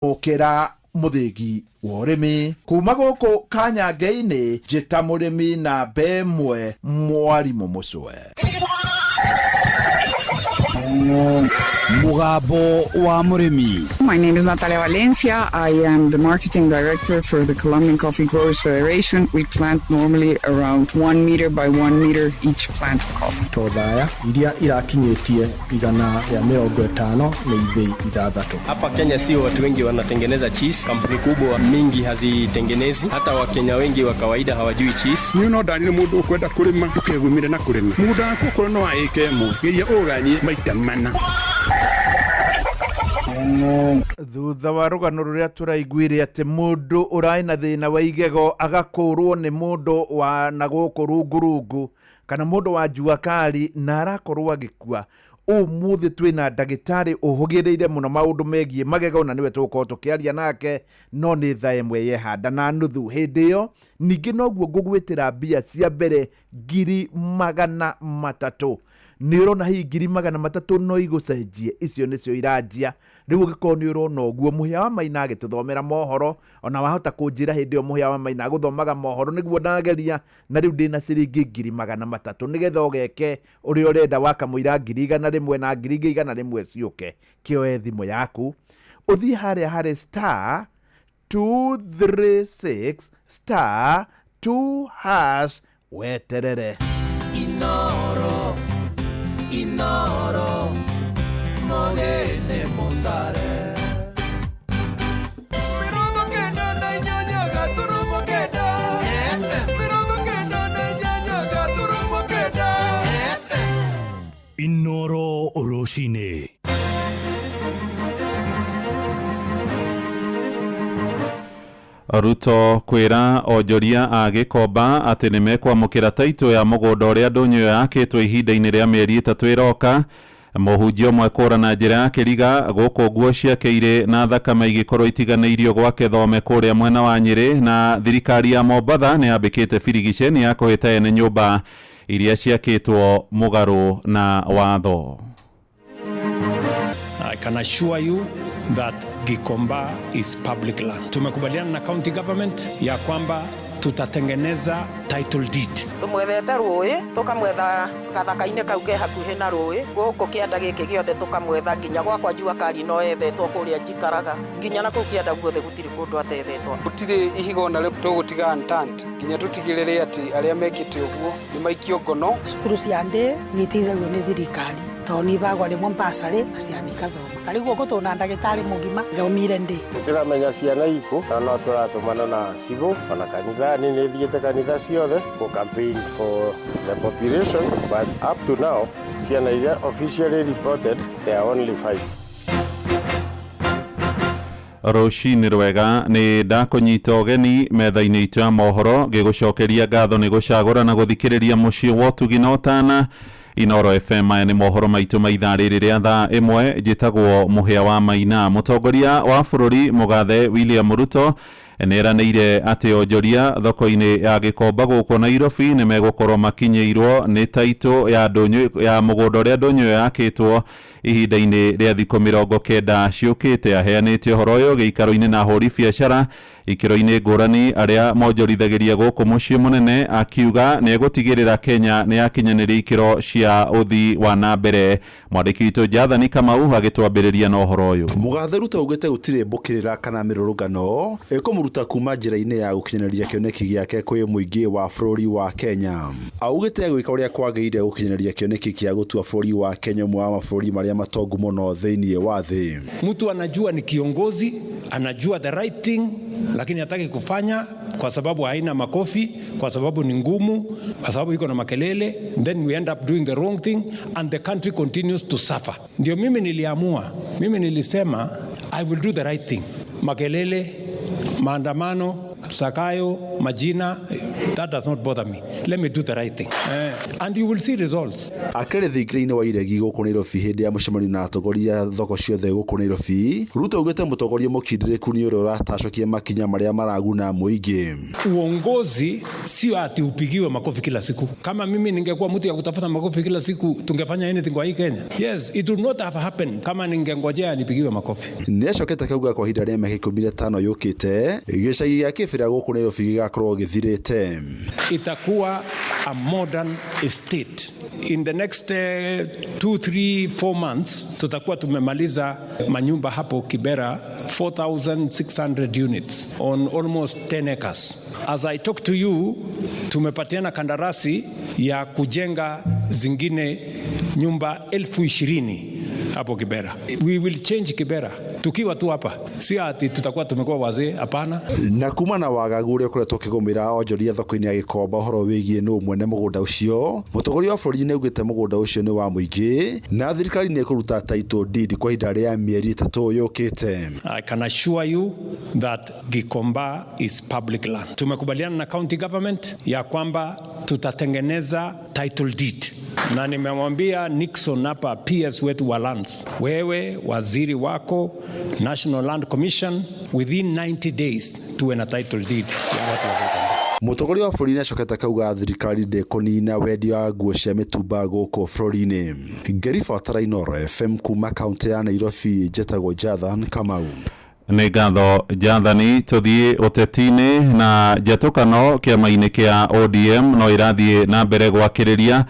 Gũkĩra mũthĩgi wa ũrĩmi kuma gũkũ Kanyange-inĩ, njĩta mũrĩmi namba ĩmwe, mwarimũ Mũcwe. Mũgambo wa mũrĩmi. My name is Natalia Valencia. I am the marketing director for the Colombian Coffee Growers Federation. We plant normally around 1 meter by 1 meter each plant of coffee. To thaya iria irakinyĩtie 150 nĩ ithĩi 6. Hapa Kenya sio watu wengi wanatengeneza cheese. Kampuni kubwa mingi hazitengenezi, hata Wakenya wengi wa kawaida hawajui cheese. Niĩ no ndanire mũndũ ũkwenda kũrĩma, ndũkegumire na kũrĩma mũgũnda waku. Okorwo no wa ĩka 1, geria ũganie maita mana. Thutha wa rũgano rũrĩa tũraiguire atĩ mũndũ ũrarĩ na thĩna wa igego agakũrwo nĩ mũndũ wa na gũkũ rungurungu kana mũndũ wa jua kali na arakorwo agĩkua, ũmũthĩ twĩna ndagĩtarĩ ũhũgĩrĩire mũno maũndũ megiĩ magego na nĩwe tũgũkorwo tũkĩaria nake. No nĩ thaa 1:30. Hĩndĩ ĩyo ningĩ noguo ngũgwĩtĩra mbia cia mbere 300,000. Nĩ ũrona hihi 300,000 no igũcenjie? Icio nĩcio iranjia rĩu. Ũngĩkorwo nĩ ũrona ũguo, Mũhĩa wa Maina agĩtũthomera mohoro, ona wahota kũnjĩra hĩndĩ ĩyo Mũhĩa wa Maina agũthomaga mohoro nĩguo ndageria. Na rĩu ndĩna ciringi 300,000 nĩgetha ũgeke ũrĩa ũrenda wakamũira 100,000 na ngiri ingĩ 100 ciũke. Kĩoe thimũ yaku, ũthiĩ harĩa harĩ *236*2# weterere. Inoro, Inoro, Mogene Mutare. 98.9 FM. 98.9 FM. Inoro rũcinĩ. Ruto kwĩra onjoria a Gĩkomba atĩ nĩ mekwamũkĩra taitũ ya mũgũnda ũrĩa ndũnyũ ĩyo yakĩtwo ihinda-inĩ rĩa mĩeri 3 ĩroka. Mũhunjia ũmwe kũra na njĩra ya kĩriga gũkũ nguo ciake irĩ na thakame igĩkorwo itiganĩirio gwake thome kũrĩa mwena wa Nyĩrĩ. Na thirikari ya Mombatha nĩ yambĩkĩte birigiceni ya kũhĩta ene nyũmba iria ciakĩtwo mũgarũ na watho. I can assure you that Gikomba is public land. Tumekubaliana na county government ya kwamba tutatengeneza title deed. Tũmwethete rũĩ, tũkamwetha gathaka-inĩ kau ke hakuhĩ na rũĩ gũkũ kĩanda gĩkĩ gĩothe, tũkamwetha nginya gwakwa jua kali no ethetwo kũrĩa njikaraga, nginya na kũu kĩanda guothe gũtirĩ kũndũ atethetwo. Gũtirĩ ihiga ona rĩmwe tũgũtiga unturned nginya tũtigĩrĩre atĩ arĩa mekĩte ũguo nĩ maikio ngono. Cukuru cia ndĩ nĩ iteithagio nĩ thirikari tondũ nĩ ibagwo rĩmwe mbasarĩ na ciana ikathoma. Ta rĩu gũkũ tũna ndagĩtarĩ mũgima thomire ndĩ. Tũtiramenya ciana ikũ, na no tũratũmana na cibũ ona kanitha-inĩ, nĩ thiĩte kanitha ciothe kũ campaign for the population, but up to now ciana iria officially reported, there are only five. Rũcinĩ rwega, nĩ ndakũnyita ũgeni metha-inĩ itũ ya mohoro, ngĩgũcokeria ngatho nĩ gũcagũra na gũthikĩrĩria mũciĩ wa ũtugi na ũtana, Inoro FM. Maya nĩ mohoro maitũ ma ithaa rĩrĩ rĩa thaa 1. Njĩtagwo Mũhĩa wa Maina. Mũtongoria wa bũrũri mũgathe William Ruto nĩeranĩire atĩ onjoria thoko-inĩ ya Gĩkomba gũkũ Nairobi nĩ megũkorwo makinyĩirwo nĩ taitũ ya ndũnyũ ya mũgũnda ũrĩa ndũnyũ ĩyo yakĩtwo ihinda-inĩ rĩa thikũ 90 ciũkĩte. Aheanĩte ũhoro ũyũ gĩikaro-inĩ na ahũri biacara ikĩro-inĩ ngũrani arĩa monjorithagĩria gũkũ mũciĩ mũnene, akiuga nĩ egũtigĩrĩra Kenya nĩ yakinyanĩria ikĩro cia ũthii wa na mbere. Mwandĩki witũ Jathani Kamau agĩtwambĩrĩria na ũhoro ũyũ. Mũgathe Ruto augĩte gũtirĩ mbũkĩrĩra kana mĩrũrũngano ĩkũmũruta kuma njĩra-inĩ ya gũkinyanĩria kĩoneki gĩake kwĩ mũingĩ wa bũrũri wa Kenya. Augĩte gwĩka ũrĩa kwagĩrĩire gũkinyanĩria kĩoneki kĩa gũtua bũrũri wa Kenya ũmwe wa mabũrũri marĩa matongu mũno thĩinĩ wa thĩ. Mtu anajua ni kiongozi, anajua the right thing, lakini hataki kufanya kwa sababu haina makofi, kwa sababu ni ngumu, kwa sababu iko na makelele, then we end up doing the wrong thing and the country continues to suffer. Ndio mimi niliamua, mimi nilisema I will do the right thing. Makelele, maandamano, Sakayo, majina, that does not bother me. Let me do the right thing. And you will see results. Akĩrĩ thingira-inĩ wa iregi gũkũ Nairobi hĩndĩ ya mũcemanio na atongoria thoko ciothe gũkũ Nairobi, Ruto augĩte mũtongoria mũkindĩrĩku nĩ ũrĩa ũratacũkia makinya marĩa maraguna mũingĩ. Uongozi sio ati upigiwe makofi kila siku. Kama mimi ningekuwa mtu ya kutafuta makofi kila siku, tungefanya anything kwa hii Kenya? Yes, it would not have happened kama ningengojea nipigiwe makofi. Nĩacokete akauga kwa ihinda rĩa mĩaka 15 yũkĩte gĩcagi gĩa Kĩbĩra gũkũ Nairobi gĩgakorwo gĩthirĩte. Itakuwa a modern estate. In the next 2, 3, 4 months tutakuwa tumemaliza manyumba hapo Kibera 4,600 units on almost 10 acres. As I talk to you, tumepatiana kandarasi ya kujenga zingine nyumba 20,000 hapo Kibera. We will change Kibera tukiwa tu hapa, sio ati tutakuwa tumekuwa wazee, hapana. Na kuma na wagagu ũrĩa ũkoretwo ũkĩgũmĩra onjoria thoko-inĩ ya Gĩkomba ũhoro wĩgiĩ nũ mwene mũgũnda ũcio, mũtongoria wa bũrũri nĩaugĩte mũgũnda ũcio nĩ wa mũingĩ na thirikari nĩ ĩkũruta title deed kwa ihinda rĩa mĩeri 3 yũkĩte. I can assure you that Gikomba is public land. Tumekubaliana na county government ya kwamba tutatengeneza title deed, na nimemwambia Nixon hapa PS wetu wa lands, wewe waziri wako National Land Commission, within 90 days tuwe na title deed ya watu wa Gikomba. Mũtongoria wa bũrũri nĩacokete akauga thirikari ndĩkũnina wendia wa nguo cia mĩtumba gũkũ bũrũri-inĩ. Ngĩribotera Inooro FM kuma kaũntĩ ya Nairobi, njetagwo Jathan Kamau. Nĩ ngatho Jathani. Tũthiĩ ũteti-inĩ na njatũkano kĩama-inĩ kĩa ODM no ĩrathiĩ na mbere gwakĩrĩria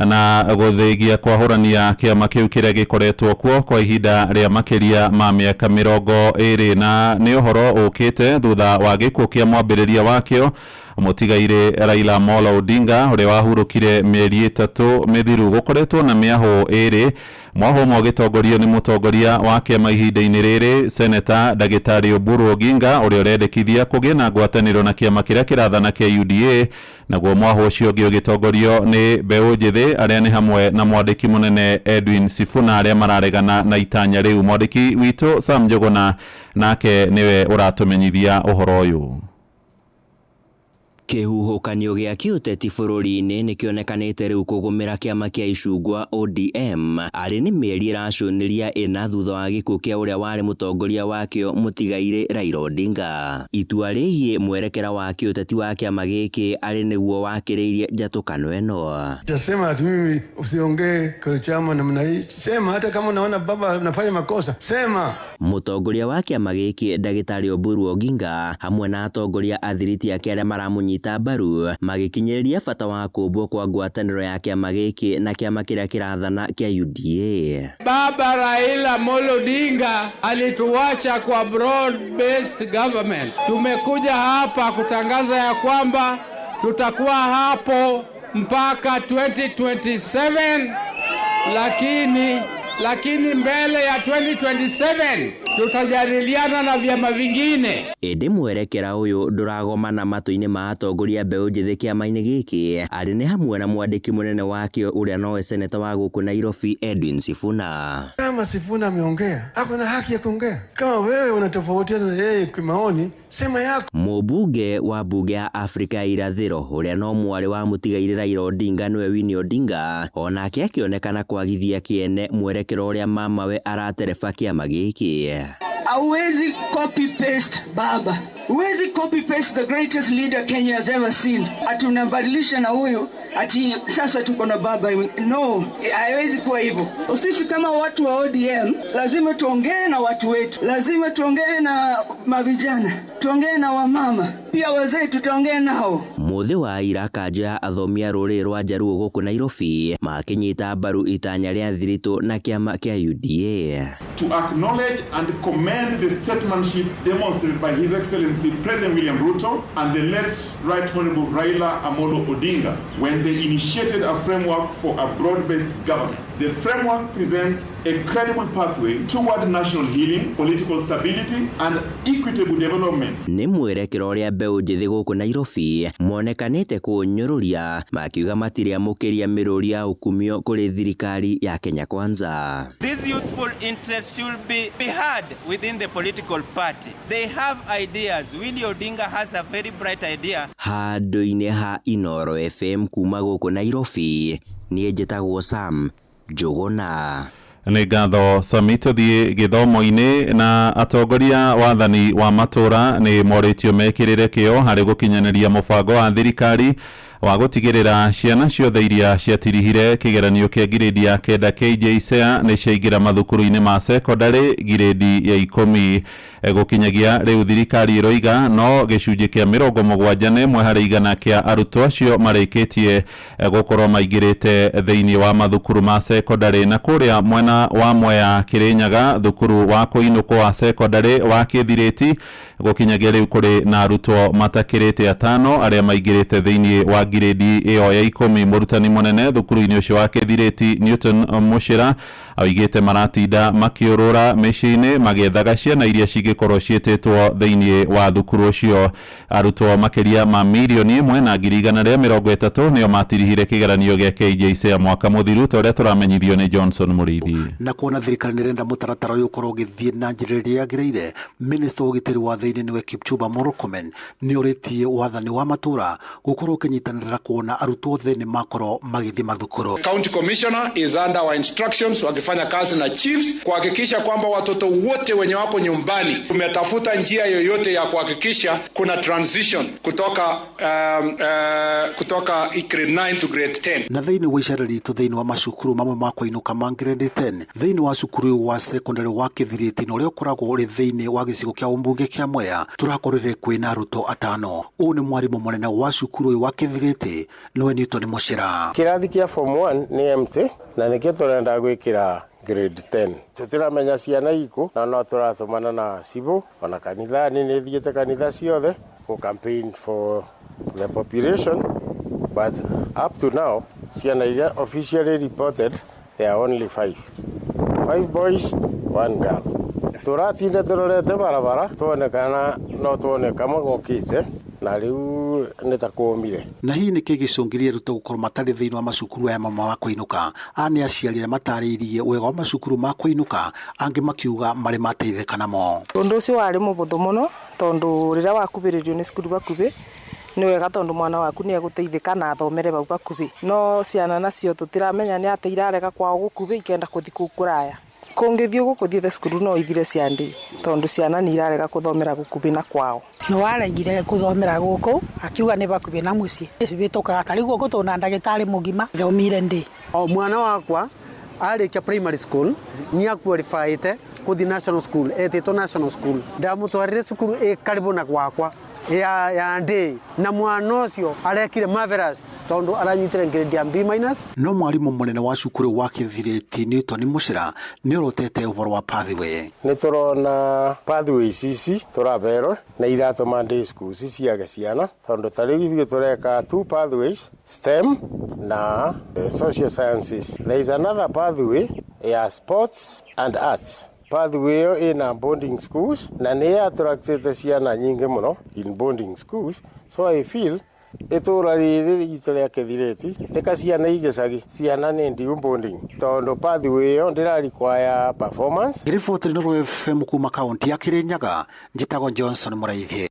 na gũthĩgia kwahũrania kĩama kĩu kĩrĩa gĩkoretwo kuo kwa ihinda rĩa makĩria ma mĩaka 20, na nĩ ũhoro ũkĩte thutha wa gĩkuũ kĩa mwambĩrĩria wakĩo mũtigairĩ Raila Amolo Odinga ũrĩa wahurũkire mĩeri 3 mĩthiru. Gũkoretwo na mĩahũ 2, mwahũ ũmwe ũgĩtongorio nĩ mũtongoria wa kĩama ihinda-inĩ rĩrĩ Seneta Ndagĩtarĩ Oburu Oginga ũrĩa ũrendekithia kũgĩe na ngwatanĩro na kĩama kĩrĩa kĩrathana kĩa UDA, naguo mwahũ ũcio ũngĩ ũgĩtongorio nĩ mbeũ njĩthĩ arĩa nĩ hamwe na mwandĩki mũnene Edwin Sifuna arĩa mararegana na itanya rĩu. Mwandĩki witũ Sam Njuguna nake nĩwe ũratũmenyithia ũhoro ũyũ. Kĩhuhũkanio gĩa kĩũteti bũrũri-inĩ nĩkĩonekanĩte rĩu kũgũmĩra kĩama kĩa icungwa ODM arĩ nĩ mĩeri ĩracũnĩria ĩna thutha wa gĩkuũ kĩa ũrĩa warĩ mũtongoria wakĩo mũtigairĩ Raila Odinga. Itua rĩgiĩ mwerekera wa kĩũteti wa kĩama gĩkĩ arĩ nĩguo wakĩrĩirie njatũkano ĩno. Utasema ati mimi usiongee kwa chama namna hii, sema hata kama unaona baba anafanya makosa, sema. Mũtongoria wa kĩama gĩkĩ Ndagĩtarĩ Oburu Oginga hamwe na atongoria athiriti ake arĩa maramũnyita mbaru magĩkinyĩrĩria bata wa kũmbwo kwa ngwatanĩro ya kĩama gĩkĩ na kĩama kĩrĩa kĩrathana kĩa UDA. Baba Raila Amolo Odinga alituacha kwa broad based government. Tumekuja hapa kutangaza ya kwamba tutakuwa hapo mpaka 2027, lakini mbele ya 2027 tutajadiliana na vyama vingine. Ĩndĩ mwerekera ũyũ ndũragomana matũ-inĩ ma atongoria mbeũ njĩthĩ kĩama-inĩ gĩkĩ arĩ nĩ hamwe na mwandĩki mũnene wakĩo ũrĩa nowe seneta wa gũkũ Nairobi Edwin Sifuna. Kama Sifuna ameongea, ako na haki ya kuongea. Kama wewe unatofautiana na yeye kimaoni, sema yako. Mũmbunge wa mbunge ya Afrika ya Irathĩro ũrĩa no mwarĩ wa mũtigairĩ Raila Odinga nĩwe Winnie Odinga onake akĩonekana kwagithia kĩene mwerekera ũrĩa mamawe aratereba kĩama gĩkĩ. Hauwezi copy paste baba. Huwezi copy paste the greatest leader Kenya has ever seen. Ati unabadilisha na huyu ati sasa tuko na baba. No, haiwezi kuwa hivyo. Sisi kama watu wa ODM lazima tuongee na watu wetu. Lazima tuongee na mavijana, tuongee na wamama, pia wazee tutaongea nao. Mũthĩ wa ira kanjũ ya athomi a rũrĩrĩ rwa Njaruo gũkũ Nairobi makĩnyita mbaru itanya rĩa thiritũ na kĩama kĩa UDA. To acknowledge and commend the statesmanship demonstrated by His Excellency President William Ruto and the late Right Honorable Raila Amolo Odinga when they initiated a framework for a broad-based government. The framework presents a credible pathway toward national healing, political stability, and equitable development. Nĩ mwerekera ũrĩa mbeũ njĩthĩ gũkũ Nairobi monekanĩte kũũnyũrũria makiuga matirĩamũkĩria mĩrũri ya ũkumio kũrĩ thirikari ya Kenya Kwanza. This youthful interest should be heard within the political party. They have ideas. Willie Odinga has a very bright idea. Handũ-inĩ ha Inoro FM kuma gũkũ Nairobi, niĩ njĩtagwo Sam Njũgũna. Nĩ ngatho Sami. Tũthiĩ gĩthomo-inĩ na atongoria wathani wa matũra nĩ morĩtio mekĩrĩre kĩo harĩ gũkinyanĩria mũbango wa thirikari wa gũtigĩrĩra ciana ciothe iria ciatirihire kĩgeranio kĩa ngirĩndi ya 9 KJSEA nĩ ciaingĩra mathukuru-inĩ ma sekondarĩ ngirĩndi ya 10. Gũkinyagia rĩu thirikari ĩroiga no gĩcunjĩ kĩa 71 harĩ igana kĩa arutwo acio marĩkĩtie gũkorwo maingĩrĩte thĩinĩ wa mathukuru ma sekondarĩ. Na kũrĩa mwena wa Mwea Kĩrĩnyaga, thukuru wa kũinũkwo wa sekondarĩ wa Kĩthirĩti, gũkinyagia rĩu kũrĩ na arutwo matakĩrĩte 5 arĩa maingĩrĩte thĩinĩ wa ngirĩndi ĩyo ya 10. Mũrutani mũnene thukuru-inĩ ũcio wa Kĩthirĩti Newton Mũcĩra oigĩte maratinda makĩũrũra mĩciĩ-inĩ magĩethaga ciana iria cingĩkorwo ciĩtĩtwo thĩinĩ wa thukuru ũcio. Arutwo makĩria ma 1,130,000 nĩo matirihire kĩgeranio gĩa KJSEA mwaka mũthiru, ta ũrĩa tũramenyithio nĩ Johnson Mũrĩithi. Na kuona thirikari nĩrenda mũtaratara ũyũ ũkorwo ũgĩthiĩ na njĩra ĩrĩa yagĩrĩire, minista wa ũgitĩri wa thĩinĩ nĩwe Kipchumba Murkomen nĩũrĩtie wathani wa matũra gũkorwo ũkĩnyitanĩra kuona arutwo othe nĩ makorwo magĩthiĩ mathukuru. County Commissioner is under our instructions wakifanya kazi na chiefs kuhakikisha kwamba watoto wote wenye wako nyumbani, tumetafuta njia yoyote ya kuhakikisha kuna transition kutoka grade 9 to grade 10. Na thĩinĩ wa icera ritũ thĩinĩ wa macukuru mamwe ma kũinũka ma grade 10 thĩinĩ wa cukuru wa secondary wa Kĩthirĩti na ũrĩa ũkoragwo ũrĩ thĩinĩ wa gĩcigo kĩa ũmbunge kĩa Mwea, tũrakorire kwĩna arutwo 5. Ũũ nĩ mwarimũ mũnene wa cukuru ũyũ wa Kĩthirĩti nĩwe Newton Mũcĩra. Kĩrathi kĩa form 1 nĩ empty na nĩkĩo tũrenda gwĩkĩra grade 10. Tũtiramenya ciana ikũ na no tũratũmana na cibũ ona kanithani nĩ thiĩte kanitha ciothe gũ campaign for the population, but up to now ciana iria officially reported there are only 5. 5 boys, 1 girl. Tũratinda tũrorete barabara tuone kana no tuone kamwe gokĩte na rĩu nĩ ta kũmire. Na hihi nĩkĩ gĩcũngĩrĩria arutwo gũkorwo matarĩ thĩinĩ wa macukuru aya mamwe ma kũinũka? Aya nĩ aciari arĩa matarĩirie wega wa macukuru ma kũinũka, angĩ makiuga marĩ mateithĩka namo. Ũndũ ũcio warĩ mũhũthũ mũno tondũ rĩrĩa wakubĩrĩrio nĩ cukuru bakubĩ nĩ wega tondũ mwana waku nĩ egũteithĩka na athomere bau bakubĩ. No ciana nacio tũtiramenya nĩ atĩ irarega kwao gũkubĩ ikenda kũthi kũu kũraya. Kũngĩthiĩ gũkũ thiĩte cukuru no ithire ciandĩ tondũ ciana nĩ irarega kũthomera gũkuhĩ na kwao. Nĩ waregire kũthomera gũkũ akiuga nĩ bakuhĩ na mũciĩ. Bĩtũkaga ta rĩu gũkũ tũna ndagĩtarĩ mũgima thomire ndĩ. O mwana wakwa arĩkia primary school nĩ aqualifyĩte kũthiĩ national school, etĩtwo national school. Ndamũtwarire cukuru ĩ karibu na gwakwa ya ndĩ na mwana ũcio arekire marvelous tondu aranyitire grade ya B minus. No mwarimu munene wa cukuru wa Kĩthirĩti Newton Mũcĩra nĩ orotete ũhoro wa pathway. Nĩ tũrona pathways ici tũraberwo na iratũma day schools ciage ciana tondu ta rĩu ithuĩ tũreka 2 pathways, STEM na social sciences. There is another pathway ya sports and arts. Pathway ĩyo ĩna boarding schools na nĩ attractĩte ciana nyingĩ mũno in boarding schools, so I feel itũra rĩrĩ ritũ rĩa Kĩthirĩti tika ciana igĩcagi ciana nĩ ndiu boarding tondu pathway ĩyo ndĩra require performance. Riboti Inooro FM kuma kaunti ya Kirinyaga, njĩtagwo Johnson Mũraithi.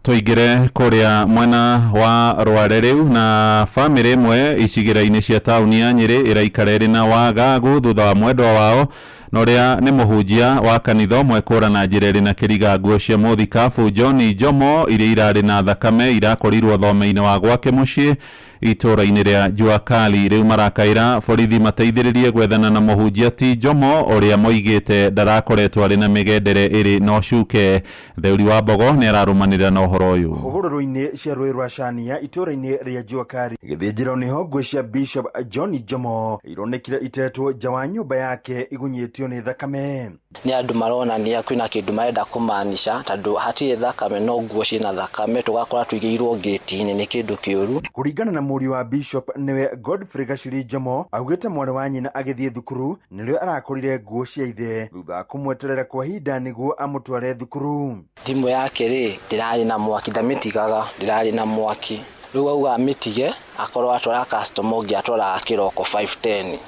Tũingĩre kũrĩa mwena wa Rware rĩu na bamĩrĩ ĩmwe icigĩrĩra-inĩ cia taũni ya Nyĩrĩ ĩraikara ĩrĩ na wagagu thutha wa mwendwa wao na ũrĩa nĩ mũhunjia wa kanitha ũmwe kũra na njĩra ĩrĩ na kĩriga nguo cia mũthikabu John Njomo iria irarĩ na thakame irakorirwo thome-inĩ wa gwake mũciĩ itũra-inĩ rĩa Jua Kali. Rĩu marakaĩra borithi mateithĩrĩrie gwethana na mũhunjia ti Njomo ũrĩa moigĩte ndarakoretwo arĩ na mĩgendere ĩrĩ na ũcuke. Theuri wa Mbogo nĩ ararũmanĩrĩra na ũhoro ũyũ. Hũgũrũrũ-inĩ cia rũĩ rwa Cania itũra-inĩ rĩa Jua Kali gĩthĩnjĩro nĩho nguo cia Bishop John Njomo ironekire itetwo nja wa nyũmba yake igunyĩtio nĩ thakame. Nĩ andũ maronania kwĩna kĩndũ marenda kũmaanisha tondũ hatirĩ thakame no nguo ciĩna thakame tũgakora tũigĩirwo ngĩti-inĩ nĩ kĩndũ kĩũru. Kũringana na Mũriũ wa Bishop nĩwe Godfrey Gachiri Njomo augĩte mwarĩ wa nyina agĩthiĩ thukuru nĩrĩo arakorire nguo cia ithe thutha wa kũmweterera kwa ihinda nĩguo amũtware thukuru. Thimũ yake rĩ, ndĩrarĩ na mwaki, ndamĩtigaga, ndĩrarĩ na mwaki. Rĩu auga amĩtige akorwo atwara customer ũngĩ atwaraga kĩroko 5:10.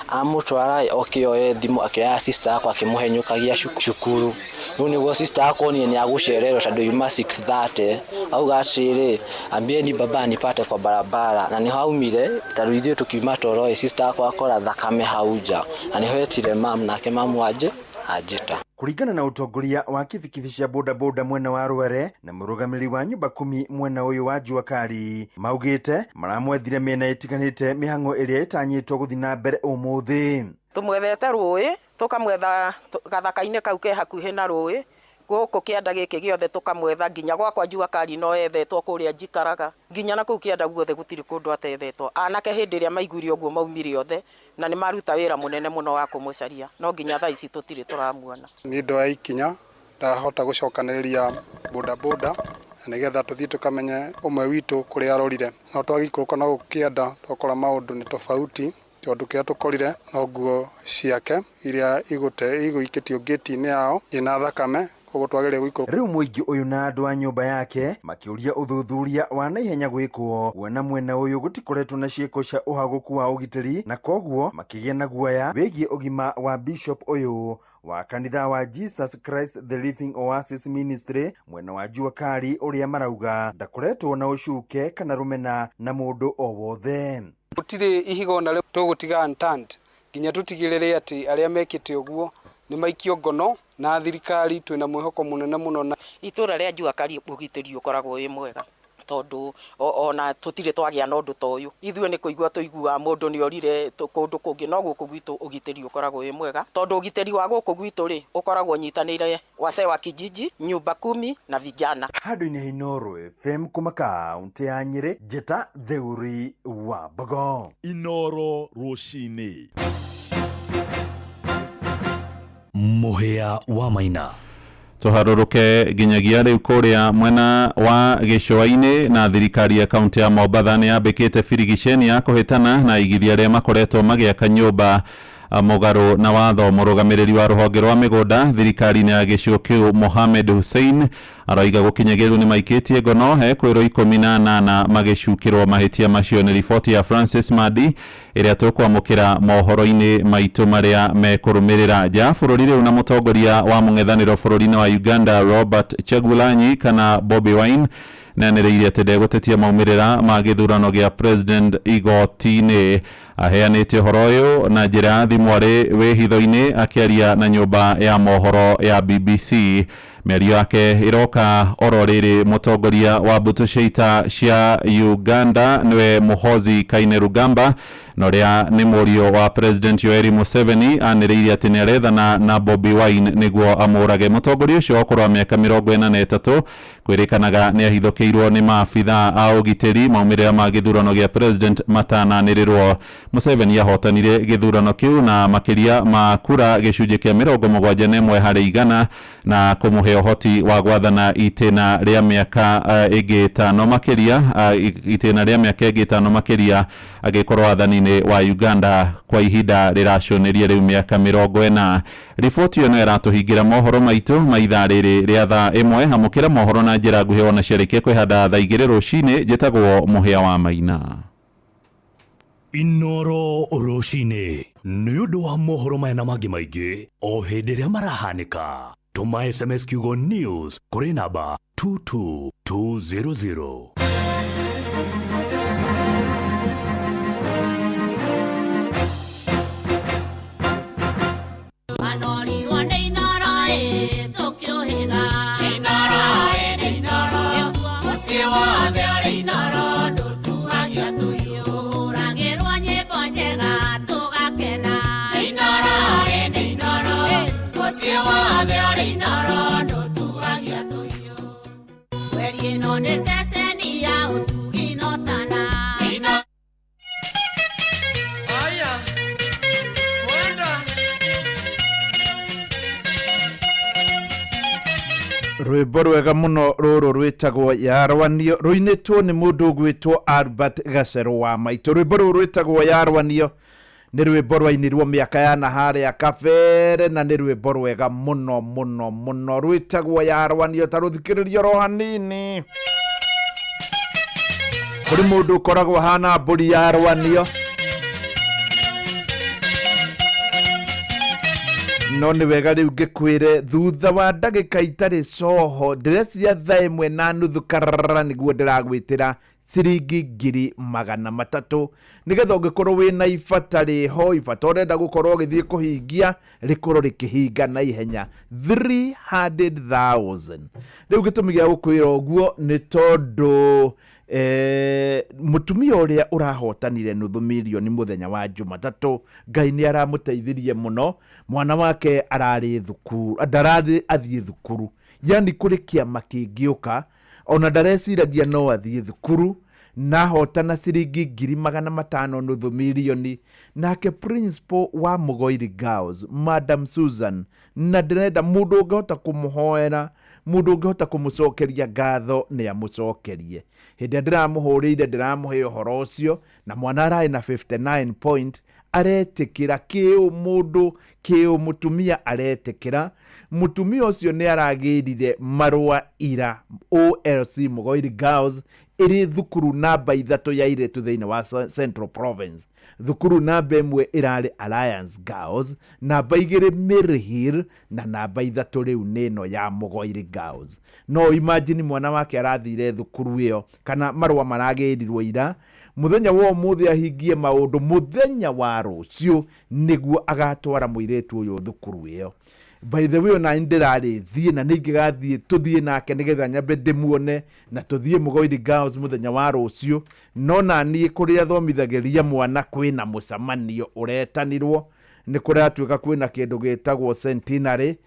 Amũtwara oke oye thimũ, akĩoya sister yakwa akĩmũhenyũkagia cukuru. Rĩu nĩguo sister yakwa onire nĩ agũcererwo tondũ yuma 6:30, auga atĩrĩrĩ, ambieni baba nipate kwa barabara. Na nĩho aumire, tondũ ithuĩ tũkiuma toro ĩ, sister yakwa akora thakame hau nja. Na nĩho etire mam, nake mamu anjĩta. Kũringana na ũtongoria wa kibikibi cia bodaboda mwena wa Rwere na mũrũgamĩrĩri wa nyũmba kumi mwena ũyũ wa Jua Kali maugĩte maramwethire mĩena ĩtiganĩte mĩhang'o ĩrĩa ĩtanyĩtwo gũthiĩ na mbere ũmũthĩ. Tũmwethete rũĩ, tũkamwetha gathaka-inĩ kau ke hakuhĩ na rũĩ, gũkũ kĩanda gĩkĩ gĩothe tũkamwetha nginya gwakwa Jua Kali no ethetwo kũrĩa njikaraga, nginya na kũu kĩanda guothe gũtirĩ kũndũ atethetwo. Anake hĩndĩ ĩrĩa maiguire ũguo maumire othe na nĩ maruta wĩra mũnene mũno wa kũmũcaria, no nginya thaa ici tũtirĩ tũramuona. Niĩ ndoya ikinya ndahota gũcokanĩrĩria bodaboda nĩgetha tũthiĩ tũkamenye ũmwe witũ kũrĩa arorire. No twagĩikũrũka na gũkũ kĩanda twakora maũndũ nĩ tofauti, tondũ kĩrĩa tũkorire no nguo ciake iria igũikĩtio ngĩti-inĩ yao ĩna thakame. Rĩu mũingĩ ũyũ na andũ a nyũmba yake makĩũria ũthuthuria wa naihenya gwĩkwo kuona mwena ũyũ gũtikoretwo na ciĩko cia ũhagũku wa ũgitĩri na koguo makĩgĩa na guoya wĩgiĩ ũgima wa Bishop ũyũ wa kanitha wa Jesus Christ the Living Oasis Ministry mwena wa Jua Kali ũrĩa marauga ndakoretwo na ũcuke kana rũmena na mũndũ o wothe. Gũtirĩ ihiga ona rĩmwe tũgũtiga unturned nginya tũtigĩrĩre atĩ arĩa mekĩte ũguo nĩ maikio ngono na thirikari twĩna mwĩhoko mũnene mũno. Na itũra rĩa Jua Kali ũgitĩri ũkoragwo wĩ mwega tondũ ona tũtirĩ twagĩa na ũndũ ta ũyũ. Ithuĩ nĩ kũigua tũiguaga mũndũ nĩ orire kũndũ kũngĩ, no gũkũ gwitũ ũgitĩri ũkoragwo wĩ mwega tondũ ũgitĩri wa gũkũ gwitũ rĩ ũkoragwo ũnyitanĩire wazee wa kijiji, nyumba kumi na vijana. Handũ-inĩ ha Inooro FM kuma kaũntĩ ya Nyĩrĩ, Njĩta Theuri wa Mbogo. Inooro rũcinĩ. Mũhĩa wa Maina. Tũharũrũke nginyagia rĩu kũrĩa mwena wa gĩcũa-inĩ na thirikari ya kaunti ya Mombatha nĩ yambĩkĩte birigiceni ya kũhĩtana na aigithia arĩa makoretwo magĩaka nyũmba mũgarũ na watho. Mũrũgamĩrĩri wa rũhonge rwa mĩgũnda thirikari-inĩ ya gĩcigo kĩu Mohamed Hussein arauga gũkinyagĩrwo nĩ maikĩtie ngono he kwĩrwo 18 magĩcukĩrwo mahĩtia macio. Nĩ riboti ya Francis Madi ĩrĩa tũkwamũkĩra mohoro-inĩ maitũ marĩa mekũrũmĩrĩra. Nja bũrũri rĩu na mũtongoria wa mũng'ethanĩro bũrũri-inĩ wa Uganda Robert Kyagulanyi kana Bobi Wine nĩanĩrĩire atĩ ndegũtetia maumĩrĩra ma gĩthurano gĩa president igoti-inĩ. Aheanĩte ũhoro ũyũ na njĩra ya thimũ arĩ wĩhitho-inĩ akĩaria na nyũmba ya mohoro ya BBC. Mĩario yake ĩroka oro rĩrĩ mũtongoria wa mbũtũ cia ita cia Uganda nĩwe Muhoozi Kainerugaba na ũrĩa nĩ mũriũ wa President Yoweri Museveni anĩrĩire atĩ nĩarethana na Bobi Wine nĩguo amũrage. Mũtongoria ũcio wa ũkũrũ wa mĩaka 43 kwĩrĩkanaga nĩahithũkĩirwo nĩ maabithaa a ũgitĩri maumĩrĩra ma gĩthurano gĩa president matananĩrĩrwo. Museveni ahotanire gĩthurano kĩu na makĩria ma kura gĩcunjĩ kĩa 71 harĩ igana na kũmũhe ũhoti wa gwathana itĩna rĩa mĩaka ĩngĩ ĩtano makĩria itĩna rĩa mĩaka ĩngĩ ĩtano makĩria agĩkorwo wathani-inĩ wa Uganda kwa ihinda rĩraconĩria rĩu mĩaka 40. Riboti ĩyo no ĩratũhingĩra mohoro maitũ ma ithaa rĩrĩ rĩa thaa 1. Amũkĩra mohoro na njĩra nguhĩ ona ciarĩkia kwĩhanda thaa 2 rũcinĩ. Njĩtagwo Mũhĩa wa Maina. Inooro rũcinĩ nĩ ũndũ wa mohoro maya na mangĩ maingĩ o hĩndĩ ĩrĩa marahanĩka. Tũma SMS kiugo news kũrĩ namba 22200. Rwĩmbo rwega mũno rũrũ rwĩtagwo Yarwanio, rũinĩtwo nĩ mũndũ ũgwĩtwo Albert Gacerũ wa Maitũ. Rwĩmbo rũrũ rwĩtagwo Yarwanio nĩ rwĩmbo rwainirwo mĩaka ya na harĩa kabere, na nĩ rwĩmbo rwega mũno mũno mũno, rwĩtagwo Yarwanio. Ta rũthikĩrĩrio ro hanini. Kũrĩ mũndũ ũkoragwo hana mbũri yarwanio, no nĩ wega rĩu ngĩkwĩre thutha wa ndagĩka itarĩ coho, ndĩrecia 1:30 karara, nĩguo ndĩragwĩtĩra ciringi 300,000, nĩgetha ũngĩkorwo wĩna ibata rĩho, ibata ũrenda gũkorwo ũgĩthiĩ kũhingia rĩkorwo rĩkĩhinga na ihenya, 300,000. Rĩu gĩtũmi gĩa gũkwĩra ũguo nĩ tondũ mũtumia ũrĩa ũrahotanire 500,000 mũthenya wa Jumatatũ, Ngai nĩ aramũteithirie mũno. Mwana wake ararĩ thukuru, ndararĩ athiĩ thukuru, yani kũrĩ kĩama kĩngĩũka ona ndareciragia no athiĩ thukuru, na ahotana ciringi 500,000, 500,000. Nake principal wa Mũgoiri Girls, Madam Susan, na ndĩrenda mũndũ ũngĩhota kũmũhoera, mũndũ ũngĩhota kũmũcokeria ngatho nĩ amũcokerie. Hĩndĩ ĩrĩa ndĩramũhũrĩire ndĩramũhe ũhoro ũcio, na mwana ararĩ na 59 point, aretĩkĩra kĩũ mũndũ kĩũ mũtumia aretĩkĩra. Mũtumia ũcio nĩ aragĩrire marũa ira OLC Mũgoiri Girls ĩrĩ thukuru namba 3 ya irĩtu thĩinĩ wa Central Province. Thukuru namba 1 ĩrarĩ Alliance Girls, namba 2 Maryhill, na namba 3 rĩu nĩ ĩno ya Mũgoiri Girls. No imagine mwana wake arathire thukuru ĩyo, kana marũa maragĩrirwo ira, mũthenya wa ũmũthĩ ahingie maũndũ, mũthenya wa rũciũ nĩguo agatwara mũirĩtu ũyũ thukuru ĩyo. By the way, ona ndĩrarĩ thiĩ na nĩingĩgathiĩ tũthiĩ nake nĩgetha nyambe ndĩmuone na tũthiĩ Mũgoiri Girls mũthenya wa rũciũ. No naniĩ kũrĩa thomithagĩria mwana kwĩna mũcemanio ũretanirwo, nĩ kũratuĩka kwĩna kĩndũ gĩtagwo centenary,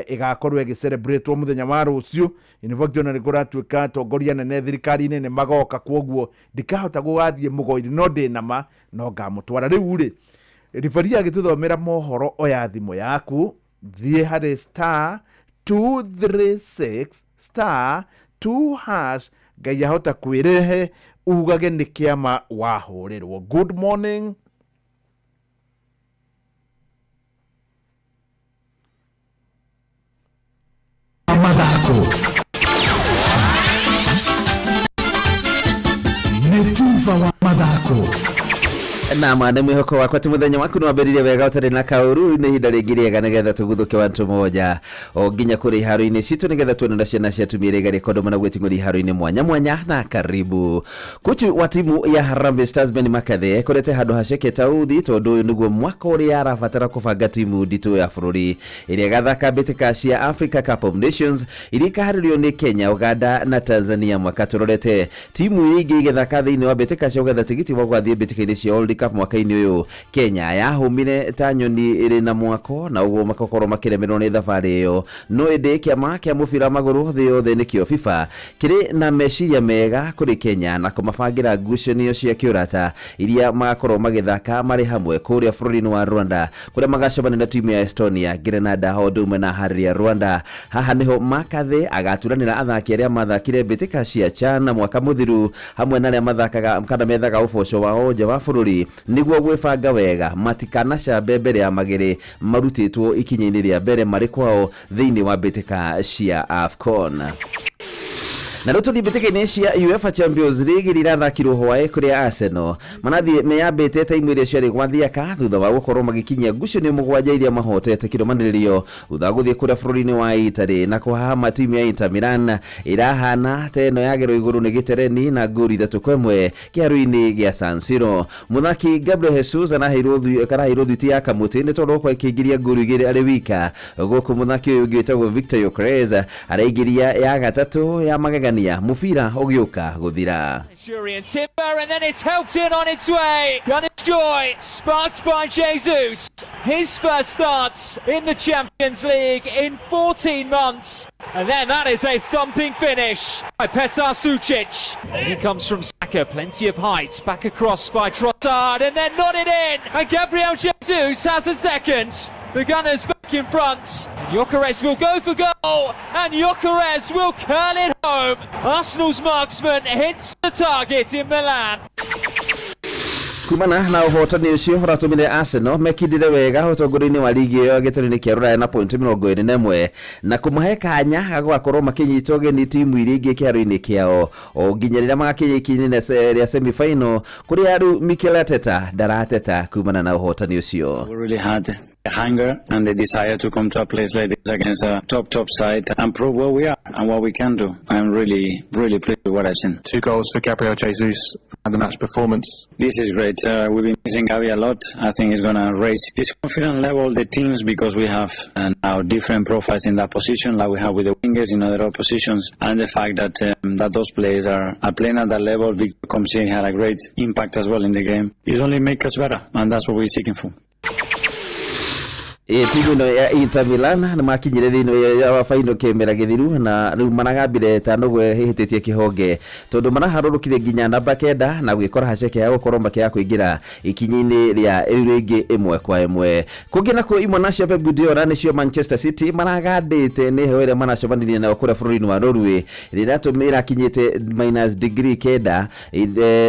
ĩgakorwo ĩgĩcelebrate mũthenya wa rũciũ. In fact, ona nĩ kũratuĩka atongoria nene thirikari-inĩ nĩ magoka, kwoguo ndikahota gũgathiĩ Mũgoiri, no ndĩna ma no ngamũtwara. Rĩu rĩ, ribari agĩtũthomera mohoro, oya thimũ yaku, thiĩ harĩ star 236 star 2 hash, Ngai ahota kwĩrehe ugage nĩ kĩama wahũrĩrwo. Good morning. Mathako nĩ tuba wa mathako. Nama nĩ mwĩhoko wakwa atĩ mũthenya waku nĩ wambĩrĩirie wega ũtarĩ na kaũru. Nĩ ihinda rĩngĩ rĩega nĩgetha tũguthũke wantu moja o nginya kũrĩ iharo-inĩ citũ, nĩgetha tuone na ciana cia atumia iria igarĩkondo mana gwĩting'ũria iharo-inĩ mwanya mwanya. Na karibu kochi wa timu ya Harambee Stars Ben McCarthy ekorete handũ haceke tauthi, tondũ ũyũ nĩguo mwaka ũrĩa arabatara kũbanga timu nditũ ya bũrũri ĩrĩa ĩgathaka mbĩtĩka cia Africa Cup of Nations iria ikaharĩrio nĩ Kenya, Uganda na Tanzania mwaka tũrorete. Timu iria ingĩ igĩthaka thĩinĩ wa mbĩtĩka cia gũgetha tigiti wa gũgathiĩ mbĩtĩka-inĩ cia World Cup mwaka-inĩ ũyũ, Kenya yahũmire ta nyoni ĩrĩ na mwako, na ũguo makakorwo makĩremerwo nĩ thabarĩ ĩyo. No ĩndĩ kĩama kĩa mũbira wa magũrũ thĩ yothe nĩkĩo FIFA kĩrĩ na meciria mega kũrĩ Kenya na kũmabangĩra ngucanio cia kĩũrata iria magakorwo magĩthaka marĩ hamwe kũrĩa bũrũri-inĩ wa Rwanda, kũrĩa magacemania na timu ya Estonia, Grenada o ũndũ ũmwe na harĩria Rwanda. Haha nĩho McCarthy agaturanĩra athaki arĩa mathakire mbĩtĩka cia CHAN mwaka mũthiru, hamwe na arĩa mathakaga kana methaga ũboco wao nja wa bũrũri, nĩguo gwĩbanga wega matikanacambe mbere ya magĩrĩ marutĩtwo ikinya-inĩ rĩa mbere marĩ kwao thĩinĩ wa mbĩtĩka cia AFCON. Na rĩu tũthiĩ mbĩtĩka-inĩ cia UEFA Champions League iria irathakirwo hwaĩ, kũrĩa Arsenal manathiĩ meyambĩte taimu iria ciarĩ gwa thiaka thutha wa gũkorwo magĩkinyia ngucanio 7 iria mahotete kĩrũmanĩrĩrio, thutha wa gũthiĩ kũrĩa bũrũri-inĩ wa Italy na kũhahama timu ya Inter Milan ĩrahana ta ĩno yagerwo igũrũ nĩ gĩtereni na ngũri 3-1 kĩharo-inĩ gĩa San Siro. Mũthaki Gabriel Jesus araheirwo thuti ya kamũtĩ nĩ tondũ gũkorwo akĩingĩria ngũri 2 arĩ wika, gũkũ mũthaki ũyũ ũngĩ wĩtagwo Victor Gyökeres araingĩria ya gatatũ ya magegania, mũbira ũgĩũka gũthira. Julian Timber, and then it's helped in on its way. Gunner's joy, sparked by Jesus. His first starts in the Champions League in 14 months. And then that is a thumping finish by Petar Sucic. And he comes from Saka, plenty of height. Back across by Trossard, and then nodded in. And Gabriel Jesus has a second. The Gunners back in front. And Gyökeres will go for goal, and Gyökeres will curl it home. Arsenal's marksman hits the target in Milan. Kumana na ũhotani ũcio ũratũmire Arsenal mekindire wega ũtongoria-inĩ wa ligi ĩyo gĩtarũ-inĩ kĩa Rũraya na pointi 21 na kũmahe kanya ga gũgakorwo makĩnyita ũgeni timu iria ingĩ kĩharo-inĩ kĩao o nginya rĩrĩa magakinya ikinya-inĩ rĩa semi-final kũrĩa rĩu Mikel Arteta ndarateta kumana na ũhotani ũcio. We really had the hunger and the desire to come to a place like this against a top side and prove where we are and what we can do. I'm really, really pleased with what I've seen. 2 goals for Gabriel Jesus and the match performance. This is great. We've been missing Gabi a lot. I think it's going to raise his confidence level, the teams, because we have now different profiles in that position, like we have with the wingers in other positions, and the fact that that those players are playing at that level. Victor comes in, had a great impact as well in the game. It only makes us better, and that's what we're seeking for. Timu ĩno ya Inter Milan nĩ makinyire thĩinĩ wa final kĩmera gĩthiru na rĩu maragambire ta nũgũ ĩhĩtĩtie kĩhonge tondũ maraharũrũkire nginya namba 9 na gwĩkora haceke ya gũkorwo makĩaga kũingĩra ikinya-inĩ rĩa rĩu rĩngĩ 1-1. Kũngĩ nakuo imwe nacio Pep Guardiola nĩcio Manchester City maragandĩte nĩ heho ĩrĩa maracemanirie nayo kũrĩa bũrũri-inĩ wa Norway rĩrĩa ĩrakinyĩte minus degree 9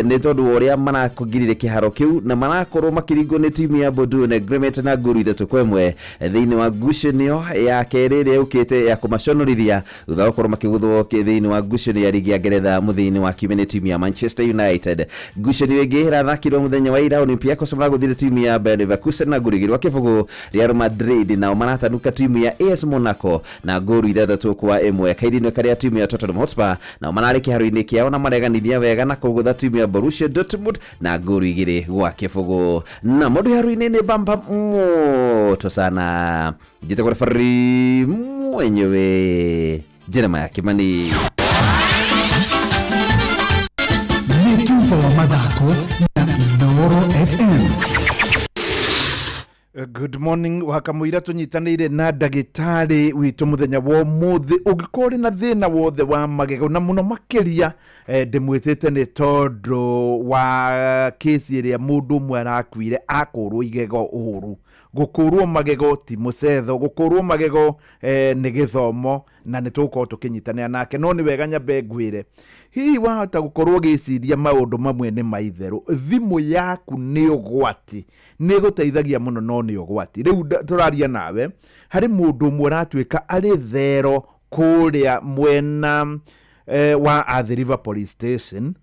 nĩ tondũ wa ũrĩa marakũngirire kĩharo kĩu na marakorwo makĩringwo nĩ timu ya Bordeaux na Grimmet na ngolu 3-1 thĩinĩ wa ngucanio ya kerĩ ĩrĩa yũkĩte ya kũmaconorithia thutha wa gũkorwo makĩgũthwo thĩinĩ wa ngucanio ya ligi ya Ngeretha mũthia-inĩ wa kiumia nĩ timu ya Manchester United. Ngucanio ĩngĩ ĩrathakirwo mũthenya wa ira Olympiacos maragũthire timu ya Bayer Leverkusen na ngolu 2-0. Real Madrid nao maratanuka timu ya AS Monaco na ngolu 6-1. Kairino karĩa timu ya Tottenham Hotspur nao mararĩ kĩharo-inĩ kĩao na mareganithia wega na kũgũtha timu ya Borussia Dortmund na ngolu 2-0. Na mũndũ haro-inĩ nĩ bamba moto sana njĩtagwo referee mwenyewe Jeremiah Kimani. Nĩ tuba wa mathako na Inooro FM. Good morning wakamũira tũnyitanĩire na ndagĩtarĩ witũ mũthenya wa ũmũthĩ. Ũngĩkorwo ũrĩ na thĩna wothe wa magego na mũno makĩria ndĩmwĩtĩte nĩ tondũ wa kesi ĩrĩa mũndũ ũmwe arakuire akũrwo igego ũru. Gũkũrwo magego ti mũcetho, gũkũrwo magego nĩ gĩthomo na nĩ tũgũkorwo tũkĩnyitanĩra nake. No nĩ wega nyambe ngwĩre, hihi wahota gũkorwo ũgĩciria maũndũ mamwe nĩ maitherũ. Thimũ yaku nĩ ũgwati, nĩ ĩgũteithagia mũno no nĩ ũgwati. Rĩu tũraria nawe harĩ mũndũ ũmwe ũratuĩka arĩ thero kũrĩa mwena wa Athi River Police Station.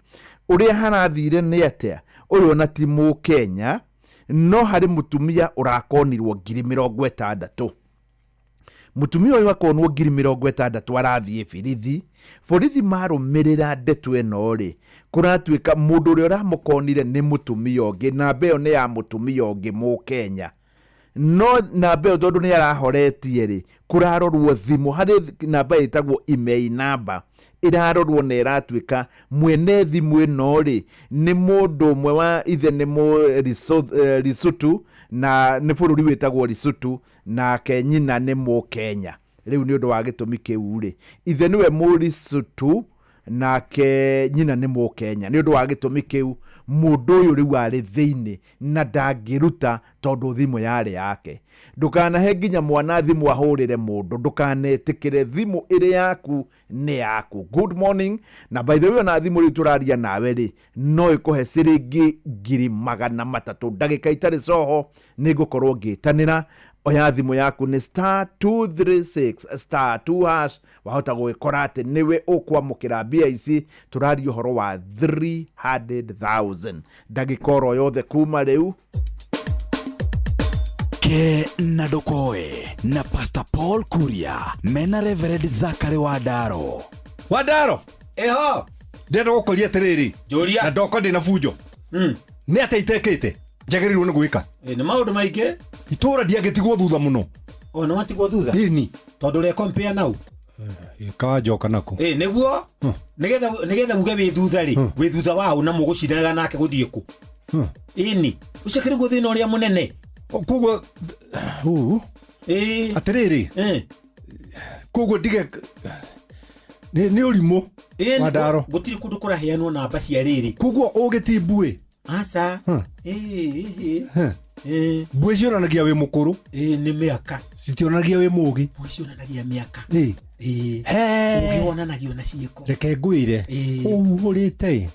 Ũrĩa harathire nĩ atĩa, ũyũ ona ti Mũkenya no harĩ mũtumia ũrakonirwo 60,000. Mũtumia ũyũ akonwo 60,000 arathiĩ borithi. Borithi marũmĩrĩra ndeto ĩno rĩ, kũratuĩka mũndũ ũrĩa ũramũkonire nĩ mũtumia ũngĩ, namba ĩyo nĩ ya mũtumia ũngĩ Mũkenya. No namba ĩyo tondũ nĩ arahoretie rĩ, kũrarorwo thimũ harĩ namba ĩtagwo email number ĩrarorwo na ĩratuĩka mwene thimũ ĩno rĩ nĩ mũndũ ũmwe wa ithe nĩ Lesotho na nĩ bũrũri wĩtagwo Lesotho nake nyina nĩ Mũkenya. Rĩu nĩ ũndũ wa gĩtũmi kĩu rĩ, ithe nĩwe Mũlesotho nake nyina nĩ Mũkenya. Nĩ ũndũ wa gĩtũmi kĩu mũndũ ũyũ rĩu arĩ thĩinĩ na ndangĩruta tondũ thimũ yarĩ yake. Ndũkanahe nginya mwana thimũ ahũrĩre mũndũ, ndũkanetĩkĩre thimũ ĩrĩ yaku nĩ yaku. Good morning. Na by the way ona thimũ rĩu tũraria nawe rĩ no ĩkũhe ciringi 300,000 ndagĩka itarĩ coho nĩ ngũkorwo ngĩtanĩra. Oya thimũ yaku nĩ star 236 star 2 hash, wahota gwĩkora atĩ nĩwe ũkwamũkĩra mbia ici. Tũraria ũhoro wa 300,000 ndagĩka oro yothe kuma rĩu. Ke na Ndokoe na Pastor Paul Kuria mena Reverend Zachary Wandaro. Wandaro eho ndĩrenda gũkũria atĩrĩrĩ na ndoko ndĩna bunjo nĩ atĩa itekĩte njagĩrĩirwo nĩ gwĩka. Nĩ maũndũ maingĩ itũra ndiangĩtigwo thutha mũno. O nĩ watigwo thutha ĩni tondũ ũrĩa compare nau kawanjoka nako nĩguo nĩgetha uge wĩ thutha rĩ wĩ thutha wao na mũgũcindanaga nake gũthiĩ kũ. Ĩni ũcio kĩrĩguo thĩna ũrĩa mũnene. Koguo atĩrĩrĩ koguo ndige nĩ ũrimũ Wandaro gũtirĩ kũndũ kũraheanwo namba cia rĩrĩ. Koguo ũgĩ ti mbuĩ. Aca. Ĩĩ, ĩĩ. Ĩĩ. Mbuĩ cionanagia wĩ mũkũrũ. Ĩĩ, nĩ mĩaka. Citionanagia wĩ mũgĩ. Mbuĩ cionanagia mĩaka. Ĩĩ. Ĩĩ. He. Ũgĩ wonanagio na ciĩko. Reke ngwĩre. Ĩĩ. Ũhuhũrĩte.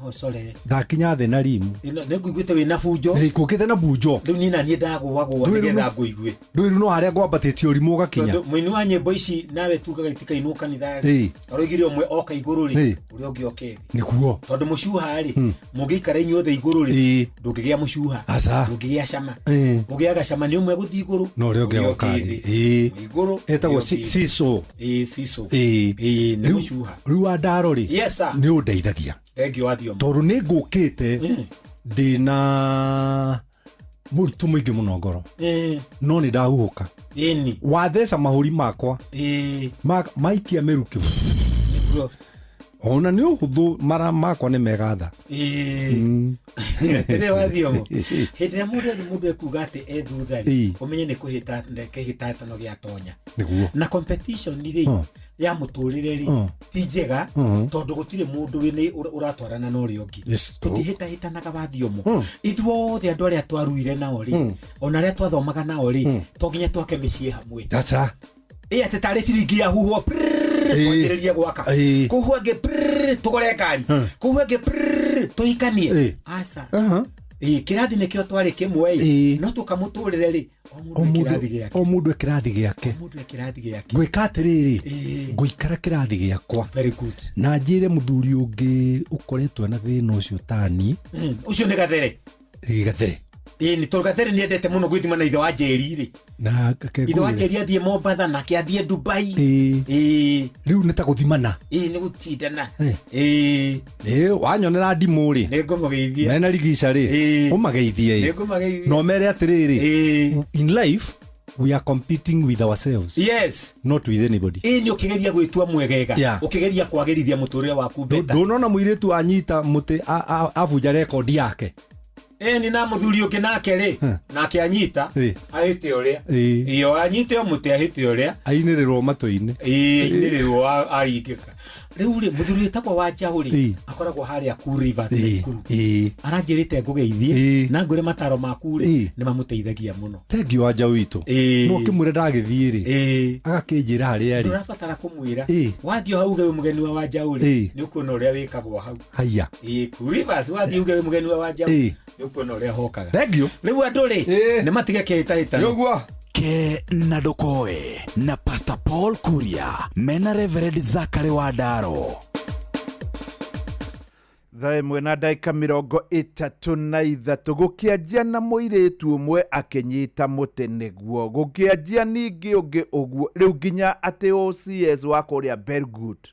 Oh, sorry. Ndakinya thĩ na rimu. Ĩno, nĩ ngũiguĩte wĩna bunjo. Ĩĩ, ngũkĩte na bunjo. Rĩu niĩ naniĩ ndagũagũa Ndwĩrwo nĩgetha ngũigue. Ndwĩru no harĩa ngwambatĩtie ũrimũ ũgakinya. Tondũ mũini wa nyĩmbo ici nawe tugaga itikainwo kanitha Ĩĩ. aroigire ũmwe oka igũrũ rĩ Ĩĩ. ũrĩa ũngĩ oke thĩ. Nĩguo. Tondũ mũcuha rĩ mũngĩikara inyuothe igũrũ rĩ ndũngĩgĩa mũcuha. Aca. Ndũngĩgĩa cama. Ĩĩ. Ũgĩaga cama nĩ ũmwe gũthiĩ igũrũ No ũrĩa ũngĩ agoka thĩ. Ĩĩ. Igũrũ. Etagwo ũrĩa ũngĩ thĩ. siso. Ĩĩ, siso. Ĩĩ. Ĩĩ, nĩ Rĩu- mũcuha. Rĩu wandaro rĩ. Yes, sir. Nĩ ũndeithagia. Thengiũ wa Thiomo. Tondũ nĩ ngũkĩte ndĩna mũritũ mũingĩ mũno ngoro. Ĩĩ. No nĩ ndahuhũka. Ĩni. Watheca mahũri makwa. Ĩĩ. Maikia mĩrukĩ. Nĩguo. Ona nĩ ũhũthũ mara makwa nĩ megatha. Ĩĩ. Rĩrĩa wa Thiomo. Hĩndĩ ĩrĩa mũndũ mũndũ ekuga atĩ e thutha rĩ, Ĩĩ. ũmenye nĩ kũhĩta kĩhĩtahĩtano gĩa tonya. Nĩguo. Na competition rĩ ya mũtũrĩre rĩ ti njega tondũ gũtirĩ mũndũ wĩna ũratwarana na ũrĩa ũngĩ. Yes. Tũtihĩtahĩtanaga wa Thiomo. Ithuothe andũ arĩa twaruire nao rĩ, ona arĩa twathomaga nao rĩ, to nginya twake mĩciĩ hamwe. Aca. Ĩ atĩ tarĩ biringi yahuhwo Ĩĩ. twanjĩrĩrie gwaka. Ĩĩ. Kũhuhwo ĩngĩ prrrr, tũgũre ngari. Kũhuhwo ĩngĩ prrrr, tũhikanie. Ĩĩ. Aca. Aha. Ĩĩ, kĩrathi nĩkĩo twarĩ kĩmwe ĩ no tũkamũtũrĩre rĩ o O mũndũ e mũndũ kĩrathi gĩake o mũndũ e kĩrathi gĩake. mũndũ e kĩrathi gĩake. Ngwĩka atĩrĩrĩ, Ĩĩ. ngũikara kĩrathi gĩakwa. Very good. Na njĩre mũthuri ũngĩ ũkoretwo na thĩna ũcio tani. Ũcio nĩ Gathere. Ĩĩ, Gathere. Ĩĩ, nĩ tondũ Gathere nĩendete mũno gwĩthima na ithe wa Njeri rĩ. Na reke Ithe wa ngwĩre. Njeri athiĩ Mombatha nake athiĩ Dubai. Ĩĩ. Ĩĩ. Rĩu nĩ ta gũthimana. Ĩĩ, nĩ gũtindana. Ĩĩ. Ĩĩ. Ĩĩ, wanyonera ndimũ rĩ. Nĩ ngũmũgeithia. Mena rigica rĩ. Ũmageithie ĩ. Nĩ ngũmageithia. Na ũmere atĩrĩrĩ. In life we are competing with ourselves. Yes. Not with anybody. Ĩĩ, nĩ ũkĩgeria gwĩtua mwegega. Yeah. Ũkĩgeria kwagĩrithia mũtũrĩre waku better. Ndũnona mũirĩtu anyita mũtĩ abunja rekondi yake. Ĩni na mũthuri ũngĩ nake rĩ nake anyita Ĩĩ. ahĩte ũrĩa. Ĩĩ. Ĩyo anyite o mũtĩ ahĩte ũrĩa. Ainĩrĩrwo matũ-inĩ. Ĩĩ, ainĩrĩrwo aringĩka. Rĩu rĩ mũthuri wĩtagwo wa Njaũ rĩ Ĩĩ. akoragwo harĩa Cool Rivers Ĩĩ. Naikuru. Ĩĩ. Aranjĩrĩte ngũgeithie na ngwĩre mataro maku rĩ Ĩĩ. nĩ mamũteithagia mũno. Thengiũ wa njaũ witũ. Ĩĩ. No ũkĩmwĩra ndagĩthiĩ rĩ. Ĩĩ. Agakĩnjĩra harĩa arĩ. Ndũrabatara kũmwĩra. Ĩĩ. Wathiĩ hau uge wĩ mũgeni wa Wanjaũ rĩ Ĩĩ. nĩ ũkuona ũrĩa wĩkagwo hau. Haiya. Ĩĩ, Cool Rivers wathiĩ uge wĩ mũgeni wa Wanjaũ Ĩĩ. nĩ ũkuona ũrĩa hokaga. Thengiũ. Rĩu andũ rĩ nĩ matige kĩhĩtahĩtano. Ke na Ndokoe na Pastor Paul Kuria mena Reverend Zachary Wandaro. Thaa ĩmwe na ndagĩka 33 gũkĩanjia na mũirĩtu ũmwe akĩnyita mũtĩ nĩguo gũkĩanjia ningĩ ũngĩ ũguo rĩu nginya atĩ OCS wa kũrĩa Belgut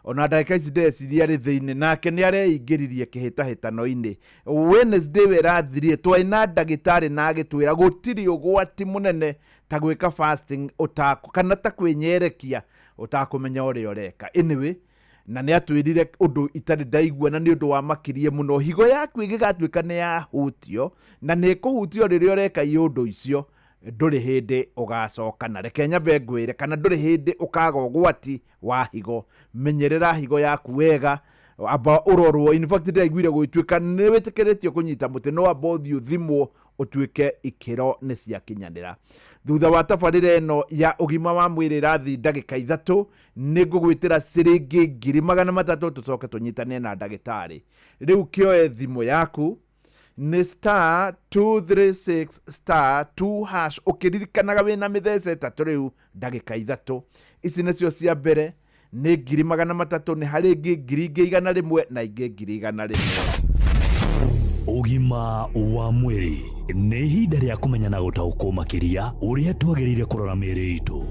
ona ndagĩka ici ndeciria arĩ thĩinĩ nake nĩ areingĩririe kĩhĩtahĩtano-inĩ. Wednesday werathirire twarĩ na ndagĩtarĩ na agĩtwĩra gũtirĩ ũgwati mũnene ta gwĩka fasting ũtakũ kana ta kwĩnyerekia ũtakũmenya ũrĩa ũreka. Anyway, na nĩ atwĩrire ũndũ itarĩ ndaigua na nĩ ũndũ wa makirie mũno higo yaku ĩgĩgatuĩka nĩ yahutio na nĩ ĩkũhutio rĩrĩa ũreka iũndũ icio ndũrĩ hĩndĩ ũgacoka na reke nyambe ngwĩre kana ndũrĩ hĩndĩ ũkaga ũgwati wa higo. Menyerera higo yaku wega, amba ũrorwo. In fact ndĩraiguire gũgĩtuĩka nĩ wĩtĩkĩrĩtio kũnyita mũtĩ no amba ũthiĩ ũthimwo ũtuĩke ikĩro nĩ ciakinyanĩra. Thutha wa tabarĩra ĩno ya ũgima wa mwĩrĩ ĩrathiĩ ndagĩka 3 nĩ ngũgwĩtĩra ciringi 300,000 tũcoke tũnyitane na ndagĩtarĩ. Rĩu kĩoe thimũ yaku nĩ star 236 star 2 hash ũkĩririkanaga wĩna mĩthece 3 rĩu ndagĩka 3 ici nĩcio cia mbere nĩ 300,000 nĩ harĩ ingĩ 100,000 na ingĩ 100,000. Ũgima wa mwĩrĩ nĩ ihinda rĩa kũmenya na gũtaũkwo makĩria ũrĩa twagĩrĩire kũrora mĩĩrĩ itũ.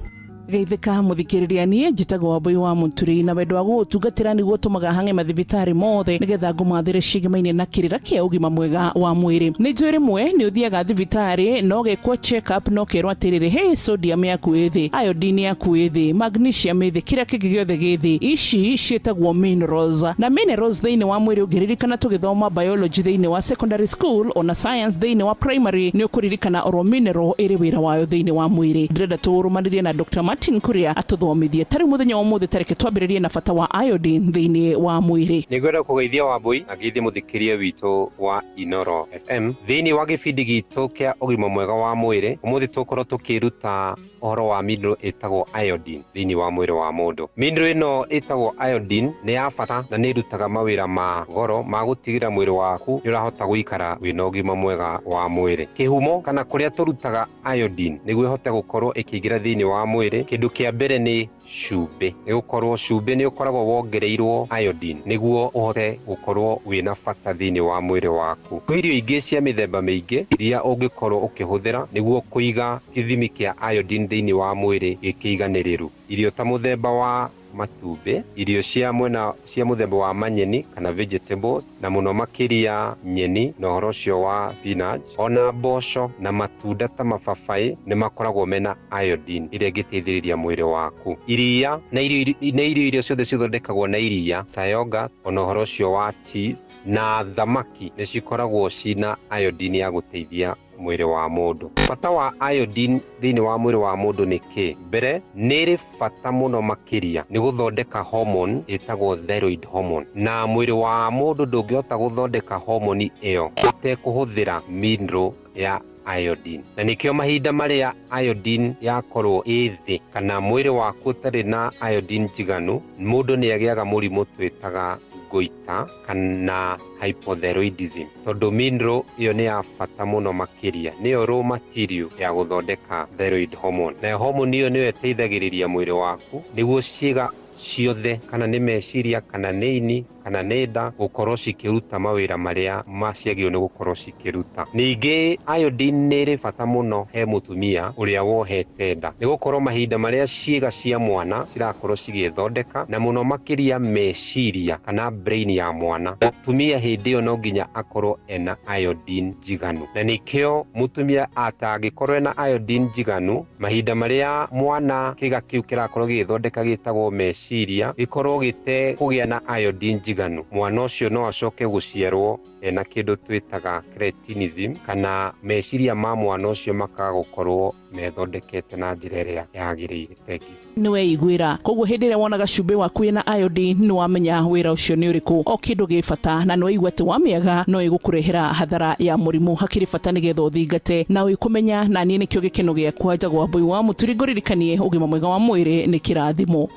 Geithĩka mũthikĩrĩria niĩ njĩtagwo Wambui wa Mũturi na wendo wa gũgũtungatĩra nĩguo tũmaga hang'e mathibitarĩ mothe nĩgetha ngũmathĩre ciĩgemaine na kĩrĩra kĩa ũgima mwega wa mwĩrĩ. Nĩ njũĩ rĩmwe nĩ ũthiaga thibitarĩ na ũgekwo check up na ũkerwo atĩrĩrĩ, hey, sodium yaku ĩ thĩ, iodine yaku ĩ thĩ, magnesium ĩ thĩ, kĩrĩa kĩngĩ gĩothe gĩ thĩ. Ici ciĩtagwo minerals na minerals thĩinĩ wa mwĩrĩ ũngĩririkana tũgĩthoma biology thĩinĩ wa secondary school ona science thĩinĩ wa primary nĩ ũkũririkana oro mineral ĩrĩ wĩra wayo thĩinĩ wa mwĩrĩ. Ndĩrenda tũrũmanĩrie na Dr. Martin Kuria atũthomithie. Tarĩu mũthenya wa ũmũthĩ tareke twambĩrĩrie na bata wa iodine thĩinĩ wa mwĩrĩ. Nĩngwenda kũgeithia Wambũi na ngeithie mũthikĩria witũ wa Inoro FM thĩinĩ wa gĩbindi gitũ kĩa ũgima mwega wa mwĩrĩ. Ũmũthĩ tũkorwo tũkĩruta ũhoro wa mineral ĩtagwo iodine thĩinĩ wa mwĩrĩ wa mũndũ. Mineral ĩno ĩtagwo iodine nĩ ya bata na nĩ ĩrutaga mawĩra ma goro ma gũtigĩrĩra mwĩrĩ waku nĩ ũrahota gũikara wĩna ũgima mwega wa mwĩrĩ. Kĩhumo kana kũrĩa tũrutaga iodine nĩguo ĩhote gũkorwo ĩkĩingĩra thĩinĩ wa mwĩrĩ, kĩndũ kĩa mbere nĩ cumbĩ. Nĩ gũkorwo cumbĩ nĩ ũkoragwo wongereirwo iodine nĩguo ũhote gũkorwo wĩna bata thĩinĩ wa mwĩrĩ waku. Kwĩ irio ingĩ cia mĩthemba mĩingĩ iria ũngĩkorwo ũkĩhũthĩra nĩguo kũiga gĩthimi kĩa iodine thĩinĩ wa mwĩrĩ gĩkĩiganĩrĩru. Irio ta mũthemba wa matumbĩ, irio cia mwena cia mũthemba wa manyeni kana vegetables, na mũno makĩria nyeni na ũhoro ũcio wa spinach, ona mboco na matunda ta mababaĩ nĩ makoragwo mena iodine ĩrĩa ĩngĩteithĩrĩria mwĩrĩ waku. Iria na irio na irio iria ciothe cithondekagwo na iria ta yogurt, ona ũhoro ũcio wa cheese na thamaki nĩ cikoragwo cina iodine ya gũteithia mwĩrĩ wa mũndũ. Bata wa iodine thĩinĩ wa mwĩrĩ wa mũndũ nĩ kĩ? Mbere, nĩ ĩrĩ bata mũno makĩria nĩ gũthondeka hormone ĩtagwo thyroid hormone, na mwĩrĩ wa mũndũ ndũngĩhota gũthondeka hormone ĩyo ũtekũhũthĩra mineral ya iodine. Na nĩkĩo mahinda marĩa iodine yakorwo ĩ thĩ kana mwĩrĩ waku ũtarĩ na iodine njiganu, mũndũ nĩ agĩaga mũrimũ twĩtaga goiter kana hypothyroidism, tondũ mineral ĩyo nĩ ya bata mũno makĩria, nĩyo raw material ya gũthondeka thyroid hormone. Nayo hormone ĩyo nĩyo ĩteithagĩrĩria mwĩrĩ waku nĩguo ciĩga ciothe kana nĩ meciria kana nĩ ini kana nĩ nda gũkorwo cikĩruta mawĩra marĩa ciagĩrĩirwo nĩ gũkorwo cikĩruta. Ningĩ iodine nĩ ĩrĩ bata mũno he mũtumia ũrĩa wohete nda, nĩ gũkorwo mahinda marĩa ciĩga cia mwana cirakorwo cigĩthondeka na mũno makĩria meciria kana brain ya mwana, mũtumia hĩndĩ ĩyo no nginya akorwo ena iodine njiganu. Na nĩkĩo mũtumia atangĩkorwo ena iodine njiganu, mahinda marĩa mwana kĩga kĩu kĩrakorwo gĩgĩthondeka gĩtagwo meciria gĩkorwo gĩte kũgĩa na iodine njiganu, mwana ũcio no acoke gũciarwo ena kĩndũ twĩtaga cretinism, kana meciria ma mwana ũcio makaga gũkorwo methondekete na njĩra ĩrĩa yagĩrĩire. Thengiũ. Nĩ weiguĩra. Koguo hĩndĩ ĩrĩa wonaga cumbĩ waku wĩna iodine nĩ wamenya wĩra ũcio nĩ ũrĩkũ. O kĩndũ gĩ bata, na nĩ waigua atĩ wamĩaga no ĩgũkũrehera hathara ya mũrimũ. Hakĩrĩ bata nĩgetha ũthingate na ũkũmenya. Na niĩ nĩkĩo gĩkeno gĩakwa, njagwo Wambũi wa Mũturi, ngũririkanie ũgima mwega wa mwĩrĩ nĩ kĩrathimo.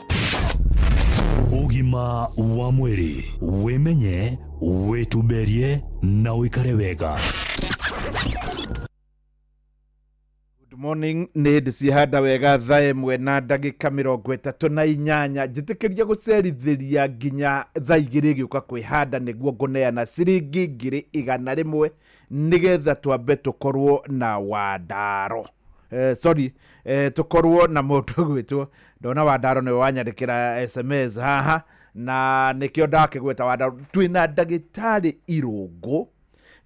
Ũgima wa mwĩrĩ, wĩmenye, wĩtumberie na ũikare wega. Good morning. Nĩ hĩndĩ ciahanda wega thaa 1 na ndagĩka 38. Njĩtĩkĩria gũcerithĩria nginya thaa 2 ĩgĩũka kwĩhanda nĩguo ngũneana ciringi 100,000 nĩgetha twambe tũkorwo na Wandaro, sorry, tũkorwo na mũndũ gwĩtwo, ndona Wandaro nĩwe wanyandĩkĩra SMS haha na nĩkĩo ndakĩgweta Wandaro. Twĩna ndagĩtarĩ Irũngũ,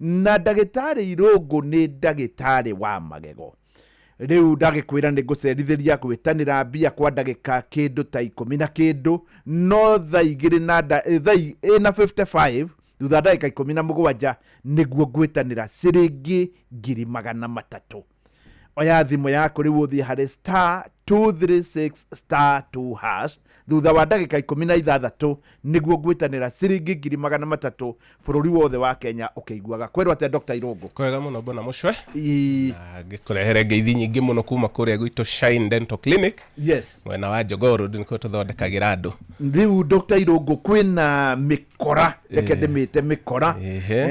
na ndagĩtarĩ Irũngũ nĩ ndagĩtarĩ wa magego. Rĩu ndagĩkwĩra nĩ ngũcerithĩria gwĩtanĩra mbia kwa ndagĩka kĩndũ ta 10 na kĩndũ, no thaa 2 na thaa ĩna 55, thutha ndagĩka 17, nĩguo ngwĩtanĩra ciringi 300,000. Oya thimũ yaku rĩu ũthiĩ harĩ *236*2#. Thutha wa ndagĩka 16 nĩguo ngwĩtanĩra ciringi 300,000 bũrũri wothe wa Kenya ũkĩiguaga. Kwĩrwo atĩa, Dr. Irũngũ? Kwega mũno, mbona mũcwe. Na ngĩkũrehere ngeithi nyingĩ mũno kuma kũrĩa gwitũ Shine Dental Clinic, mwena wa Jogoo Road, nĩkuo tũthondekagĩra andũ. Rĩu Dr. Irũngũ, kwĩna mĩkora, reke ndĩmĩte mĩkora,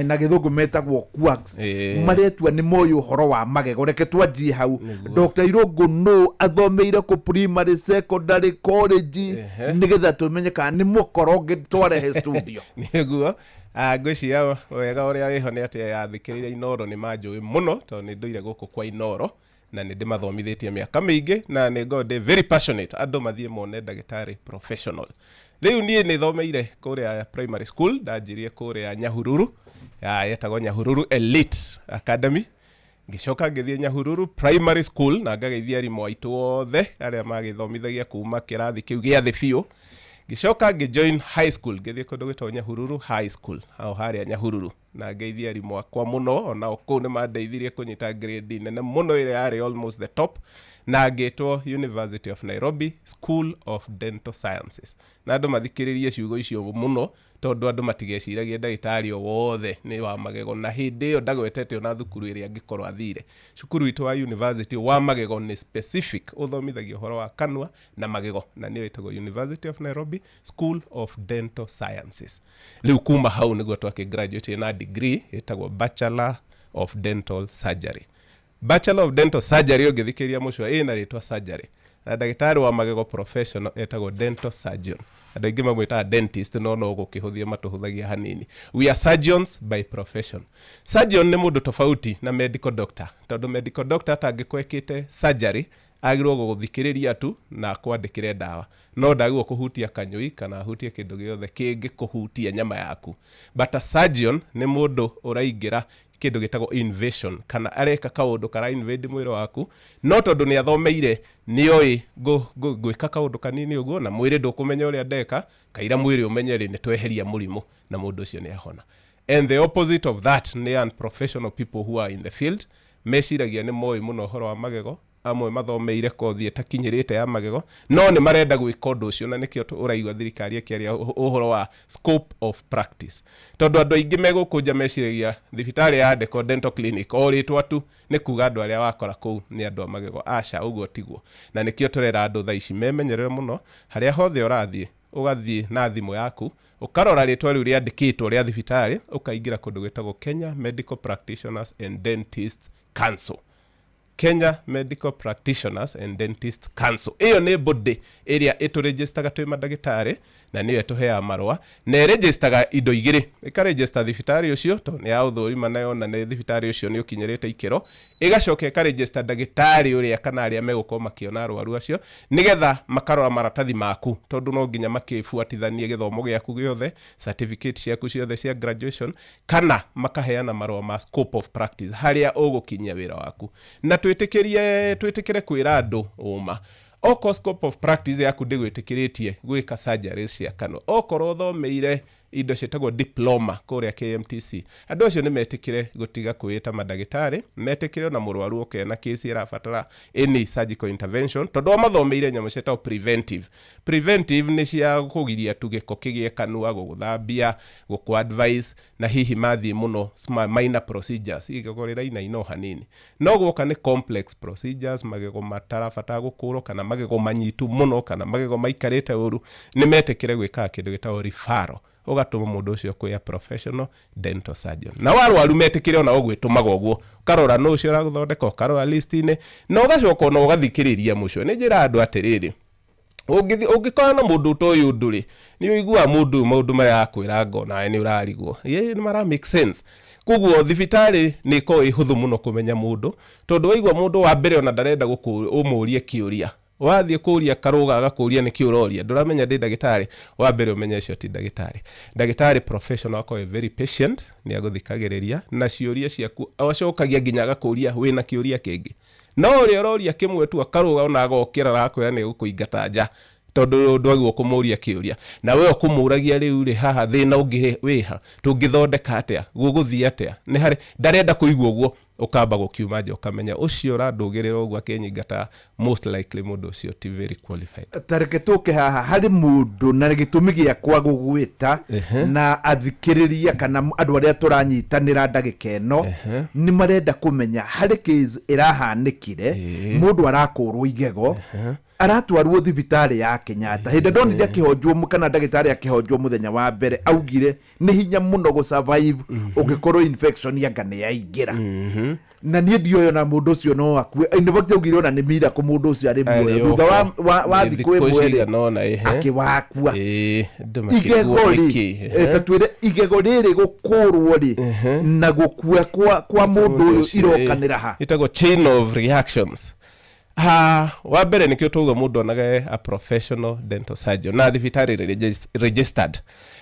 na gĩthũngũ metagwo quacks, maretua nĩ moĩ ũhoro wa magego. Reke twanjie hau. Dr. Irũngũ nũ? Athomeire kũ, primary, secondary, college, nĩgetha tũmenye kana nĩ mũkora ũngĩ twarehe studio? Nĩguo. Ngwĩciria wega ũrĩa wĩho nĩ atĩ athikĩrĩria Inoro nĩ manjũĩ mũno, tondũ nĩ ndũire gũkũ kwa Inoro na nĩ ndĩmathomithĩtie mĩaka mĩingĩ, na nĩ ngoragwo ndĩ very passionate andũ mathiĩ mone ndagĩtarĩ professional. Rĩu niĩ nĩ thomeire kũrĩa primary school, ndanjirie kũrĩa Nyahururu, yetagwo Nyahururu Elite Academy, ngĩcoka ngĩthiĩ Nyahururu Primary School, na ngageithia arimũ aitũ othe arĩa magĩthomithagia kuma kĩrathi kĩu gĩa thĩ biũ. Ngĩcoka ngĩjoin high school, ngĩthiĩ kũndũ gwĩtagwo Nyahururu High School, hau harĩa Nyahururu. Na ngeithie arimũ akwa mũno, onao kũu nĩ mandeithirie kũnyita grade nene mũno ĩrĩa yarĩ almost the top, na ngĩtwo University of Nairobi School of Dental Sciences. Na andũ mathikĩrĩrie ciugo icio mũno, tondũ andũ matigeciragie ndagĩtarĩ o wothe nĩ wa magego, na hĩndĩ ĩyo ndagwetete ona thukuru ĩrĩa angĩkorwo athire. Cukuru witũ wa university wa magego nĩ specific, ũthomithagia ũhoro wa kanua na magego, na nĩyo ĩtagwo University of Nairobi School of Dental Sciences. Rĩu kuma hau nĩguo twakĩ graduate na degree ĩtagwo Bachelor of Dental Surgery. Bachelor of Dental Surgery, ũngĩthikĩrĩria mũcwa, ĩna rĩtwa surgery, na ndagĩtarĩ wa magego professional etagwo dental surgeon. Andũ aingĩ mamwĩtaga dentist, no gũkĩhũthia matũhũthagia hanini. We are surgeons by profession. Surgeon nĩ mũndũ tofauti na medical doctor, tondũ medical doctor atangĩkorwo ekĩte surgery agĩrĩirwo gũgũthikĩrĩria tu na akwandĩkĩre ndawa, no ndagĩrĩirwo kũhutia kanyũi kana ahutie kĩndũ gĩothe kĩngĩkũhutia nyama yaku. But a surgeon nĩ mũndũ ũraingĩra kĩndũ gĩtagwo invasion, kana areka kaũndũ kara invade mwĩrĩ waku, no tondũ nĩ athomeire nĩoĩ ngwĩka kaũndũ kanini ũguo na mwĩrĩ ndũkũmenya ũrĩa ndeka, kaira mwĩrĩ ũmenye rĩ nĩ tweheria mũrimũ na mũndũ ũcio nĩ ahona. And the opposite of that nĩ unprofessional people who are in the field, meciragia nĩ moĩ mũno ũhoro wa magego. Amwe mathomeire kothi ĩtakinyĩrĩte ya magego, no nĩ marenda gwĩka ũndũ ũcio, na nĩkĩo ũraigua thirikari ĩkĩaria ũhoro wa scope of practice, tondũ andũ aingĩ megũkũ nja meciragia thibitarĩ yandĩkwo dental clinic o rĩtwa tu nĩ kuga andũ arĩa wakora kũu nĩ andũ a magego. Aca, ũguo tiguo, na nĩkĩo tũrera andũ thaa ici memenyerere mũno. Harĩa hothe ũrathiĩ, ũgathiĩ na thimũ yaku, ũkarora rĩtwa rĩu rĩandĩkĩtwo rĩa thibitarĩ, ũkaingĩra kũndũ gwĩtagwo Kenya Medical Practitioners and Dentists Council. Kenya Medical Practitioners and Dentist Council, ĩyo nĩ body ĩrĩa ĩtũregistaga twĩ mandagĩtarĩ, na nĩyo ĩtũheaga marũa, na ĩregistaga indo igĩrĩ: ĩkaregister thibitarĩ ũcio, tondũ nĩ ya ũthũrima na yona nĩ thibitarĩ ũcio nĩ ũkinyĩrĩte ikĩro, ĩgacoka ĩkaregister ndagĩtarĩ ũrĩa kana arĩa megũkorwo makĩona arwaru acio, nĩgetha makarora maratathi maku, tondũ no nginya makĩbuatithanie gĩthomo gĩaku gĩothe, certificate ciaku ciothe cia graduation, kana makaheana marũa ma scope of practice, harĩa ũgũkinyia wĩra waku. Na twĩtĩkĩrie, twĩtĩkĩre kwĩra andũ ũma, okorwo scope of practice yaku ndĩgwĩtĩkĩrĩtie gwĩka surgeries cia kanua, okorwo ũthomeire indo ciĩtagwo diploma kũrĩa KMTC, andũ acio nĩ metĩkĩre gũtiga kwĩĩta mandagĩtarĩ. Metĩkĩre ona mũrwaru oke na kesi ĩrabatara any surgical intervention, tondũ o mathomeire nyamũ ciĩtagwo preventive. Preventive nĩ cia kũgiria tu gĩko kĩgĩe kanua, gũgũthambia, gũkũ advice, na hihi mathiĩ mũno minor procedures, igego rĩrainaina o hanini. No guoka nĩ complex procedures, magego matarabatara gũkũrwo, kana magego manyitu mũno, kana magego maikarĩte ũru, nĩ metĩkĩre gwĩkaga kĩndũ gĩtagwo referral, ũgatũma mũndũ ũcio kwĩ a professional dental surgeon. Na warwaru metĩkĩre ona ũgwĩtũmaga ũguo, ũkarora nũ ũcio ũragũthondeka, ũkarora list-inĩ, na ũgacoka ona ũgathikĩrĩria. Mũcio nĩ njĩra andũ atĩrĩrĩ, ũngĩkora na mũndũ ta ũyũ ũndũ rĩ, nĩ ũiguaga mũndũ ũyũ maũndũ marĩa akwĩra ngo nawe nĩ ũrarigwo ĩ nĩ mara make sense. Koguo thibitarĩ nĩ ĩkoragwo ĩ hũthũ mũno kũmenya mũndũ, tondũ waigua mũndũ wa mbere ona ndarenda ũmũrie kĩũria, wathiĩ kũria karũga agakũria nĩkĩ ũroria, ndũramenya ndĩ ndagĩtarĩ. Wa mbere ũmenye ũcio ti ndagĩtarĩ. Ndagĩtarĩ professional akoragwo very patient, nĩ agũthikagĩrĩria na ciũria ciaku acokagia nginya agakũria wĩna kĩũria kĩngĩ. No ũrĩa ũroria kĩmwe tu akarũga, ona agokĩra na agakwĩra nĩ egũkũingata nja, tondũ ndwagĩrĩirwo kũmũria kĩũria, na we ũkũmũragia rĩu rĩ haha thĩna ũngĩ wĩha, tũngĩthondeka atĩa, gũgũthiĩ atĩa, nĩ harĩ ndarenda kũigua ũguo. Ũkamba gũkiuma nja, ũkamenya ũcio ũrandũgĩrĩra ũguo akĩnyingata, most likely mũndũ ũcio ti very qualified. Tareke tũke haha harĩ mũndũ, na gĩtũmi gĩakwa gũgwĩta na athikĩrĩria kana andũ arĩa tũranyitanĩra ndagĩka ĩno nĩ marenda kũmenya harĩ case ĩrahanĩkire, mũndũ arakũrwo igego, aratwarwo thibitarĩ ya Kenyatta. Hĩndĩ ndonire akĩhonjwo kana ndagĩtarĩ akĩhonjwo mũthenya wa mbere, augire nĩ hinya mũno gũ survive ũngĩkorwo infection anga nĩ yaingĩra, na niĩ ndioĩ ona mũndũ ũcio no akue. In fact, augire ona nĩ miracle mũndũ ũcio arĩ muoyo thutha wa Nĩ thikũ ĩmwe rĩ, cigana ũna, akĩwakua. Andũ Igego makĩkua rĩ, nĩkĩ? Ta twĩre igego rĩrĩ gũkũrwo rĩ na gũkua kwa mũndũ ũyũ ũcio, irokanĩra ha? Ĩtagwo chain of reactions. Ha wa mbere nĩkĩo tauga mũndũ onage a professional dental surgeon na thibitarĩ registered,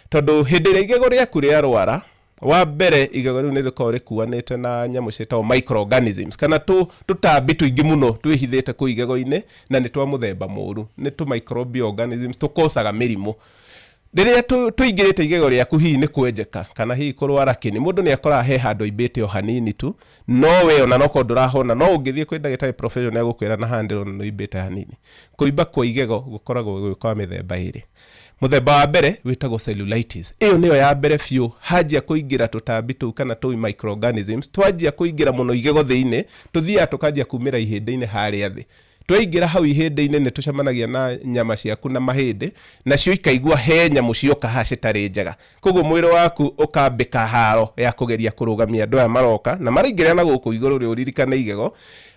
tondũ hĩndĩ ĩrĩa igego rĩaku rĩarwara, wa mbere igego rĩu nĩ rĩkoragwo rĩkuanĩte na nyamũ ciĩtagwo microorganisms, kana tũtambi tũingĩ mũno twĩhithĩte kũu igego-inĩ, na nĩ twa mũthemba mũru, nĩ tũ microbial organisms tũkocaga mĩrimũ. Rĩrĩa tũingĩrĩte igego rĩaku, hihi nĩ kwenjeka kana hihi kũrwara kĩni, mũndũ nĩ akoraga he handũ aimbĩte o hanini tu, no we ona nokorwo ndũrahona, no ũngĩthiĩ kwĩ ndagĩtarĩ professional egũkwĩra na haha ndĩrona nĩ ũimbĩte hanini. Kũimba kwa igego gũkoragwo gwĩ kwa mĩthemba ĩrĩ. Mũthemba wa mbere wĩtagwo cellulitis. Ĩyo nĩyo ya mbere biũ. Hanjia kũingĩra tũtambi tũu kana tũu microorganisms, twanjia kũingĩra mũno igego thĩinĩ, tũthiaga tũkanjia kumĩra ihĩndĩ-inĩ harĩa thĩ. Twaingĩra hau ihĩndĩ-inĩ nĩ tũcemanagia na nyama ciaku na mahĩndĩ, nacio ikaigua he nyamũ cioka haha citarĩ njega. Koguo mwĩrĩ waku ũkambĩka haro ya kũgeria kũrũgamia andũ aya maroka na maraingĩra na gũkũ igũrũ rĩ, ũririkane igego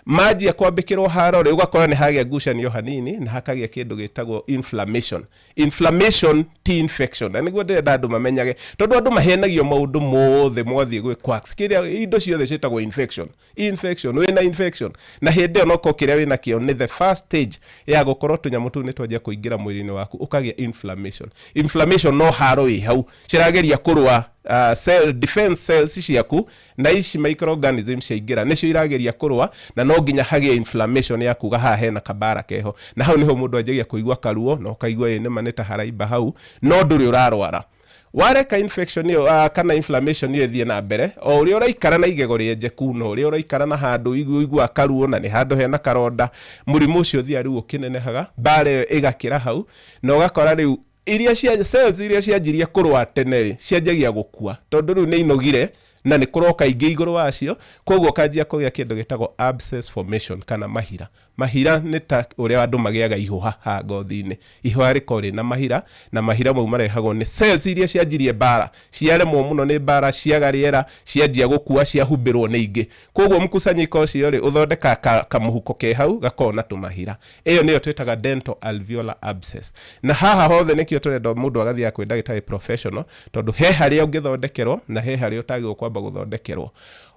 manjia kwambĩkĩrwo haro rĩ, ũgakora nĩ hagĩa ngucanio hanini na hakagĩa kĩndũ gĩtagwo inflammation. Inflammation ti infection, na nĩguo ndĩrenda andũ mamenyage, tondũ andũ mahenagio maũndũ mothe mwathiĩ gwĩ quacks, kĩrĩa indo ciothe ciĩtagwo infection, infection, wĩna infection, na hĩndĩ ĩyo nokorwo kĩrĩa wĩna kĩo nĩ the first stage ya gũkorwo tũnyamũ tũu nĩ twanjia kũingĩra mwĩrĩ-inĩ waku, ũkagĩa inflammation. Inflammation no haro ĩ hau cirageria kũrũa, cell, defense cells ciaku na ici microorganisms ciaingĩra nĩcio irageria kũrũa, na no nginya hagĩe inflammation ya kuga haha hena kabara keho, na hau niho mũndũ anjagia kũigua karuo na ũkaigua ĩ nĩma nĩ ta haraimba hau, no ndũrĩ ũrarwara. Wareka infection ĩyo kana inflammation ĩyo ĩthiĩ na mbere, o ũrĩa ũraikara na igego rĩenjeku na ũrĩa ũraikara na handũ ũiguaga karuo na nĩ handũ hena karonda, mũrimũ ũcio ũthiaga rĩu ũkĩnenehaga, mbara ĩyo ĩgakĩra hau, na ũgakora rĩu iria cia cells iria cianjirie kũrũa tene rĩ, cianjagia gũkua tondũ rĩu nĩ inogire na nĩ kũroka ingĩ igũrũ wacio. Koguo ũkanjia kũgĩa kĩndũ gĩtagwo abscess formation kana mahira. Mahira nĩ ta ũrĩa andũ magĩaga ihũha ha ngothi-inĩ, ihũha rĩkorwo rĩna mahira, na mahira mau marehagwo nĩ cells iria cianjirie mbara, ciaremwo mũno nĩ mbara, ciaga rĩera, cianjia gũkua, ciahumbĩrwo nĩ ingĩ. Koguo mkusanyiko ũcio rĩ, ũthondekaga kamũhuko ke hau gakoragwo na tũmahira. Ĩyo nĩyo twĩtaga dental alveolar abscess. Na haha hothe nĩkĩo tũrenda mũndũ agathiaga kwĩ ndagĩtarĩ professional, tondũ he harĩa ũngĩthondekerwo na he harĩa ũtagĩrĩirwo kwamba gũthondekerwo.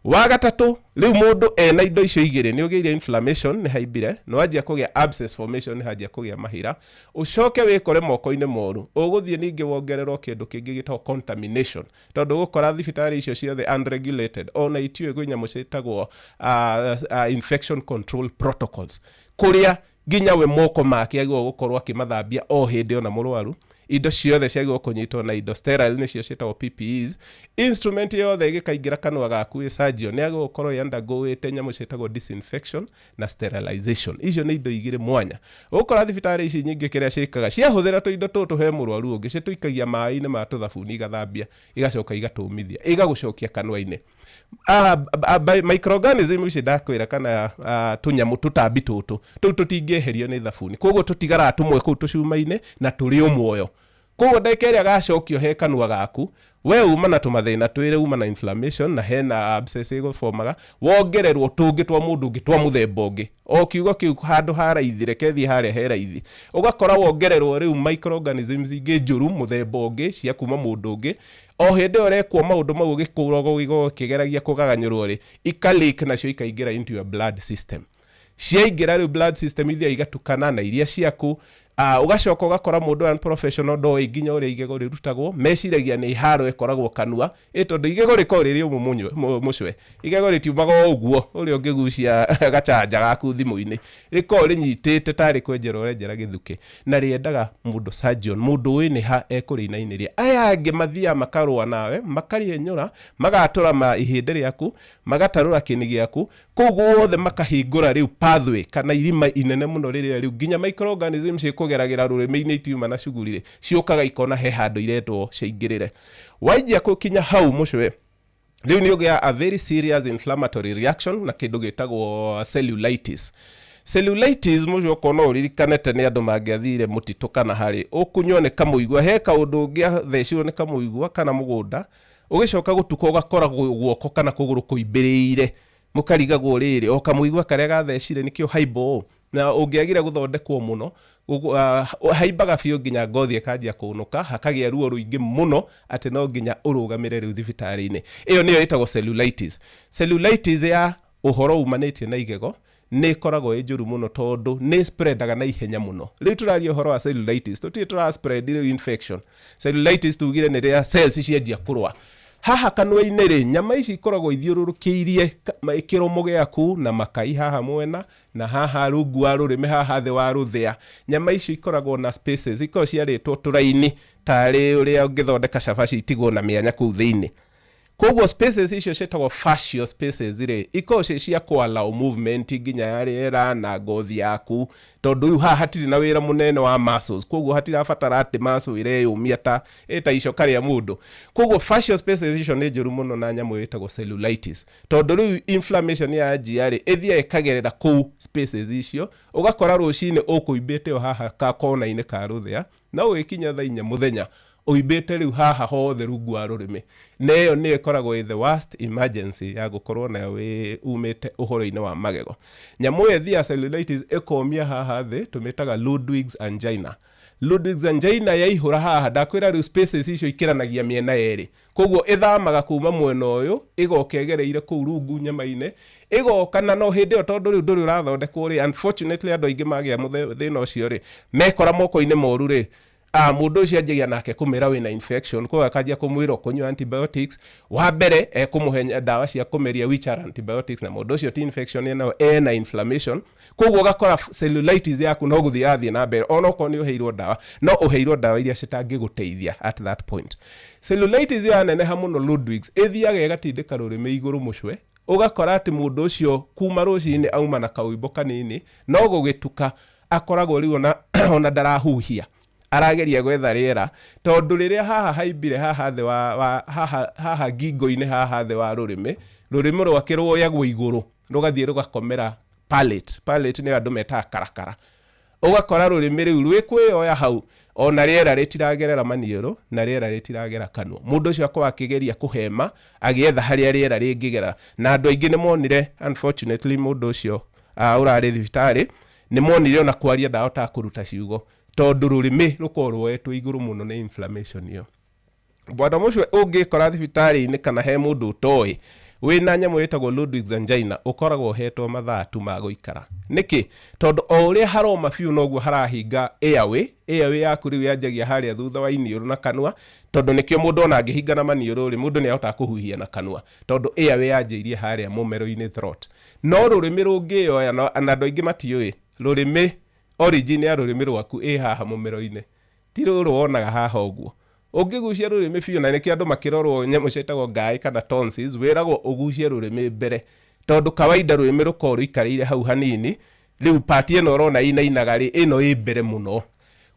Wa gatatũ, rĩu mũndũ ena indo icio igĩrĩ, nĩ ũgĩire inflammation nĩ haimbire, nĩ wanjia kũgĩa abscess formation, nĩ hanjia kũgĩa mahira, ũcoke wĩkore moko-inĩ moru, ũgũthiĩ ningĩ wongererwo kĩndũ kĩngĩ gĩtagwo contamination, tondũ ũgũkora thibitarĩ icio ciothe unregulated, ona itiũĩ kwĩ nyamũ ciĩtagwo infection control protocols, kũrĩa nginya we moko make agĩrĩirwo gũkorwo akĩmathambia o hĩndĩ ona mũrwaru, indo ciothe ciagĩrĩirwo kũnyitwo na indo sterile, nĩcio ciĩtagwo PPEs, instrument yothe ĩgĩkaingĩra kanua gaku ĩ surgeon nĩ agĩrĩirwo gũkorwo ĩ undergoĩte nyamũ ciĩtagwo disinfection na sterilization. Icio nĩ indo igĩrĩ mwanya. Ũgũkora thibitarĩ ici nyingĩ kĩrĩa ciĩkaga, ciahũthĩra tũindo tũtũ he mũrwaru ũngĩ, citũikagia maĩ-inĩ ma tũthabuni, igathambia, igacoka igatũmithia, igagũcokia kanua-inĩ. Microorganism ici ndakwĩra kana tũnyamũ tũtambi tũtũ tũu tũtingĩeherio nĩ thabuni, koguo tũtigaraga tũmwe kũu tũcuma-inĩ na tũrĩ o muoyo. Koguo ndagĩka ĩrĩa gacokio he kanua gaku, we uma na tũmathĩna twĩrĩ, uma na inflammation na hena abscess ĩgũbomaga, wongererwo tũngĩ twa mũndũ ũngĩ twa mũthemba ũngĩ, o kiugo kĩu handũ ha raithi, reke thiĩ harĩa he raithi, ũgakora wongererwo rĩu microorganisms ingĩ njũru mũthemba ũngĩ cia kuma mũndũ ũngĩ. O hĩndĩ ĩyo ũrekwo maũndũ mau, ũgĩkũragwo gĩgo kĩgeragia kũgaganyũrwo rĩ, ika leak nacio ikaingĩra into your blood system. Ciaingĩra rĩu blood system ithiaga igatukana na iria ciaku. Ũgacoka ũgakora mũndũ ũyũ professional ndoĩ nginya ũrĩa igego rĩrutagwo, meciragia nĩ haro ĩkoragwo kanua ĩ, tondũ igego rĩkoragwo rĩrĩ ũmũ mũcwe, igego rĩtiumaga o ũguo ũrĩa ũngĩgucia gachanja gaku thimũ-inĩ, rĩkoragwo rĩnyitĩte tarĩ kwenjera ũrenjera gĩthukĩ, na rĩendaga mũndũ surgeon, mũndũ ũĩ nĩ ha ekũrĩinainĩria. Aya angĩ mathiaga makarũa nawe, makarĩenyũra, magatũra ma ihĩndĩ rĩaku, magatarũra kĩni gĩaku kũu guothe, makahingũra rĩu pathway kana irima inene mũno, rĩrĩa rĩu nginya microorganisms cikũgeragĩra rũrĩmĩ-inĩ itiuma na cuguri rĩ, ciũkaga ikona he handũ irendwo ciaingĩrĩre. Wainjia gũkinya hau mũcwe, rĩu nĩ ũgĩa a very serious inflammatory reaction na kĩndũ gĩtagwo cellulitis. Cellulitis mũcio, okorwo no ũririkane tene andũ mangĩathire mũtitũ kana harĩ ũkunywo nĩ kamũigua, he kaũndũ ũngĩathecirwo nĩ kamũigua kana mũgũnda, ũgĩcoka gũtuka ũgakora guoko kana kũgũrũ kũimbĩrĩire, mũkarigagwo rĩrĩ o kamũigua karĩa gathecire nĩkĩo haimbo ũũ, na ũngĩagire gũthondekwo mũno haimbaga biũ nginya ngothi ĩkanjia kũnũka, hakagĩa ruo rũingĩ mũno atĩ no nginya ũrũgamĩre rĩu thibitarĩ-inĩ. Ĩyo nĩyo ĩtagwo cellulitis. Cellulitis ya ũhoro umanĩtie na igego nĩ ĩkoragwo ĩ njũru mũno tondũ nĩ spreadaga na ihenya mũno. Rĩu tũraria ũhoro wa cellulitis, tũtirĩ tũra spread rĩu infection. Cellulitis tugire nĩ rĩrĩa cells cianjia kũrũa. Haha kanua-inĩ rĩ, nyama ici ikoragwo ithiũrũrũkĩirie kĩromo gĩaku na makai haha mwena na haha rungu wa rũrĩmĩ, haha thĩ wa rũthĩa. Nyama icio ikoragwo na spaces, ikoragwo ciarĩtwo tũraini tarĩ ũrĩa ũngĩthondeka cabaci itigwo na mĩanya kũu thĩinĩ. Koguo spaces icio ciĩtagwo fascial spaces rĩ, ikoragwo ciĩ cia kũ allow movement nginya ya rĩera na ngothi yaku, tondũ rĩu haha hatirĩ na wĩra mũnene wa muscles, koguo hatirabatara atĩ muscle ĩreyũmia ta ĩta icoka rĩa mũndũ. Koguo fascial spaces icio nĩ njũru mũno na nyamũ ĩtagwo cellulitis, tondũ rĩu inflammation yanjia rĩ, ĩthiaga ĩkagerera kũu spaces icio, ũgakora rũcinĩ ũkũimbĩte o haha ka kona-inĩ ka rũthĩa, no ũgĩkinya thaa 4 mũthenya ũimbĩte rĩu haha hothe rungu wa rũrĩmĩ. Na ĩyo nĩyo ĩkoragwo ĩ the worst emergency ya gũkorwo nayo wĩ umĩte ũhoro-inĩ wa magego. Nyamũ ĩyo ĩthiaga cellulitis ĩkomia haha thĩ, tũmĩtaga Ludwig's angina. Ludwig's angina yaihũra haha, ndakwĩra rĩu spaces icio ikĩranagia mĩena yerĩ, koguo ĩthamaga kuma mwena ũyũ ĩgoka ĩgereire kũu rungu nyama-inĩ, ĩgoka na no hĩndĩ ĩyo tondũ rĩu ndũrĩ ũrathondekwo rĩ, unfortunately andũ aingĩ magĩa thĩna ũcio rĩ, mekora moko-inĩ moru rĩ, mũndũ ũcio anjagia nake kũmĩra wĩna infection, koguo akanjia kũmwĩra ũkũnyua antibiotics. Wa mbere ekũmũhe ndawa cia kũmeria which are antibiotics, na mũndũ ũcio ti infection ĩnayo, ena inflammation. Koguo ũgakora cellulitis yaku no gũthiĩ yathiĩ na mbere, onokorwo nĩ ũheirwo ndawa, no ũheirwo ndawa iria citangĩgũteithia at that point. Cellulitis ĩyo yaneneha mũno Ludwig's, ĩthiaga ĩgatindĩka rũrĩmĩ igũrũ mũcwe, ũgakora atĩ mũndũ ũcio kuma rũcinĩ auma na kaũimbo kanini, no gũgĩtuka akoragwo rĩu ona ndarahuhia, arageria gwetha rĩera, tondũ rĩrĩa haha haimbire haha thĩ wa haha, haha ngingo-inĩ haha thĩ wa rũrĩmĩ, rũrĩmĩ rwake rwoyagwo igũrũ rũgathiĩ rũgakomera palate. Palate nĩyo andũ metaga karakara. Ũgakora rũrĩmĩ rĩu rwĩkwĩyoya hau, ona rĩera rĩtiragerera maniũrũ na rĩera rĩtiragera kanua. Mũndũ ũcio akorwo akĩgeria kũhema agĩetha harĩa rĩera rĩngĩgera, na andũ aingĩ nĩmonire unfortunately mũndũ ũcio ũrarĩ thibitarĩ, nĩmonire ona kwaria ndahotaga kũruta ciugo, tondũ rũrĩmĩ rũkorwo rwoetwo igũrũ mũno nĩ inflammation ĩyo. Bwana mũcio ũngĩkora thibitarĩ-inĩ kana he mũndũ ũtoĩ wĩna nyamũ ĩtagwo Ludwig's angina, ũkoragwo ũhetwo mathaa tu ma gũikara. Nĩkĩ? Tondũ o ũrĩa haroma biũ noguo harahinga airway. Airway yaku rĩu yanjagia harĩa thutha wa iniũrũ na kanua, tondũ nĩkĩo mũndũ ona angĩhinga na maniũrũ rĩ, mũndũ nĩahotaga kũhuhia na kanua, tondũ airway yanjĩirie harĩa mũmero-inĩ throat. No rũrĩmĩ rũngĩyoya, na andũ aingĩ matiũĩ, rũrĩmĩ origin ya rũrĩmĩ rwaku ĩ haha mũmero-inĩ, ti rũrũ wonaga haha ũguo. Ũngĩgucia rũrĩmĩ biũ, na nĩkĩo andũ makĩrorwo nyamũ ciĩtagwo ngaĩ kana tonsils, wĩragwo ũgucie rũrĩmĩ mbere, tondũ kawaida rũrĩmĩ rũkoragwo rũikarĩire hau hanini, rĩu part ĩno ũrona ĩinainaga rĩ, ĩno ĩ mbere mũno.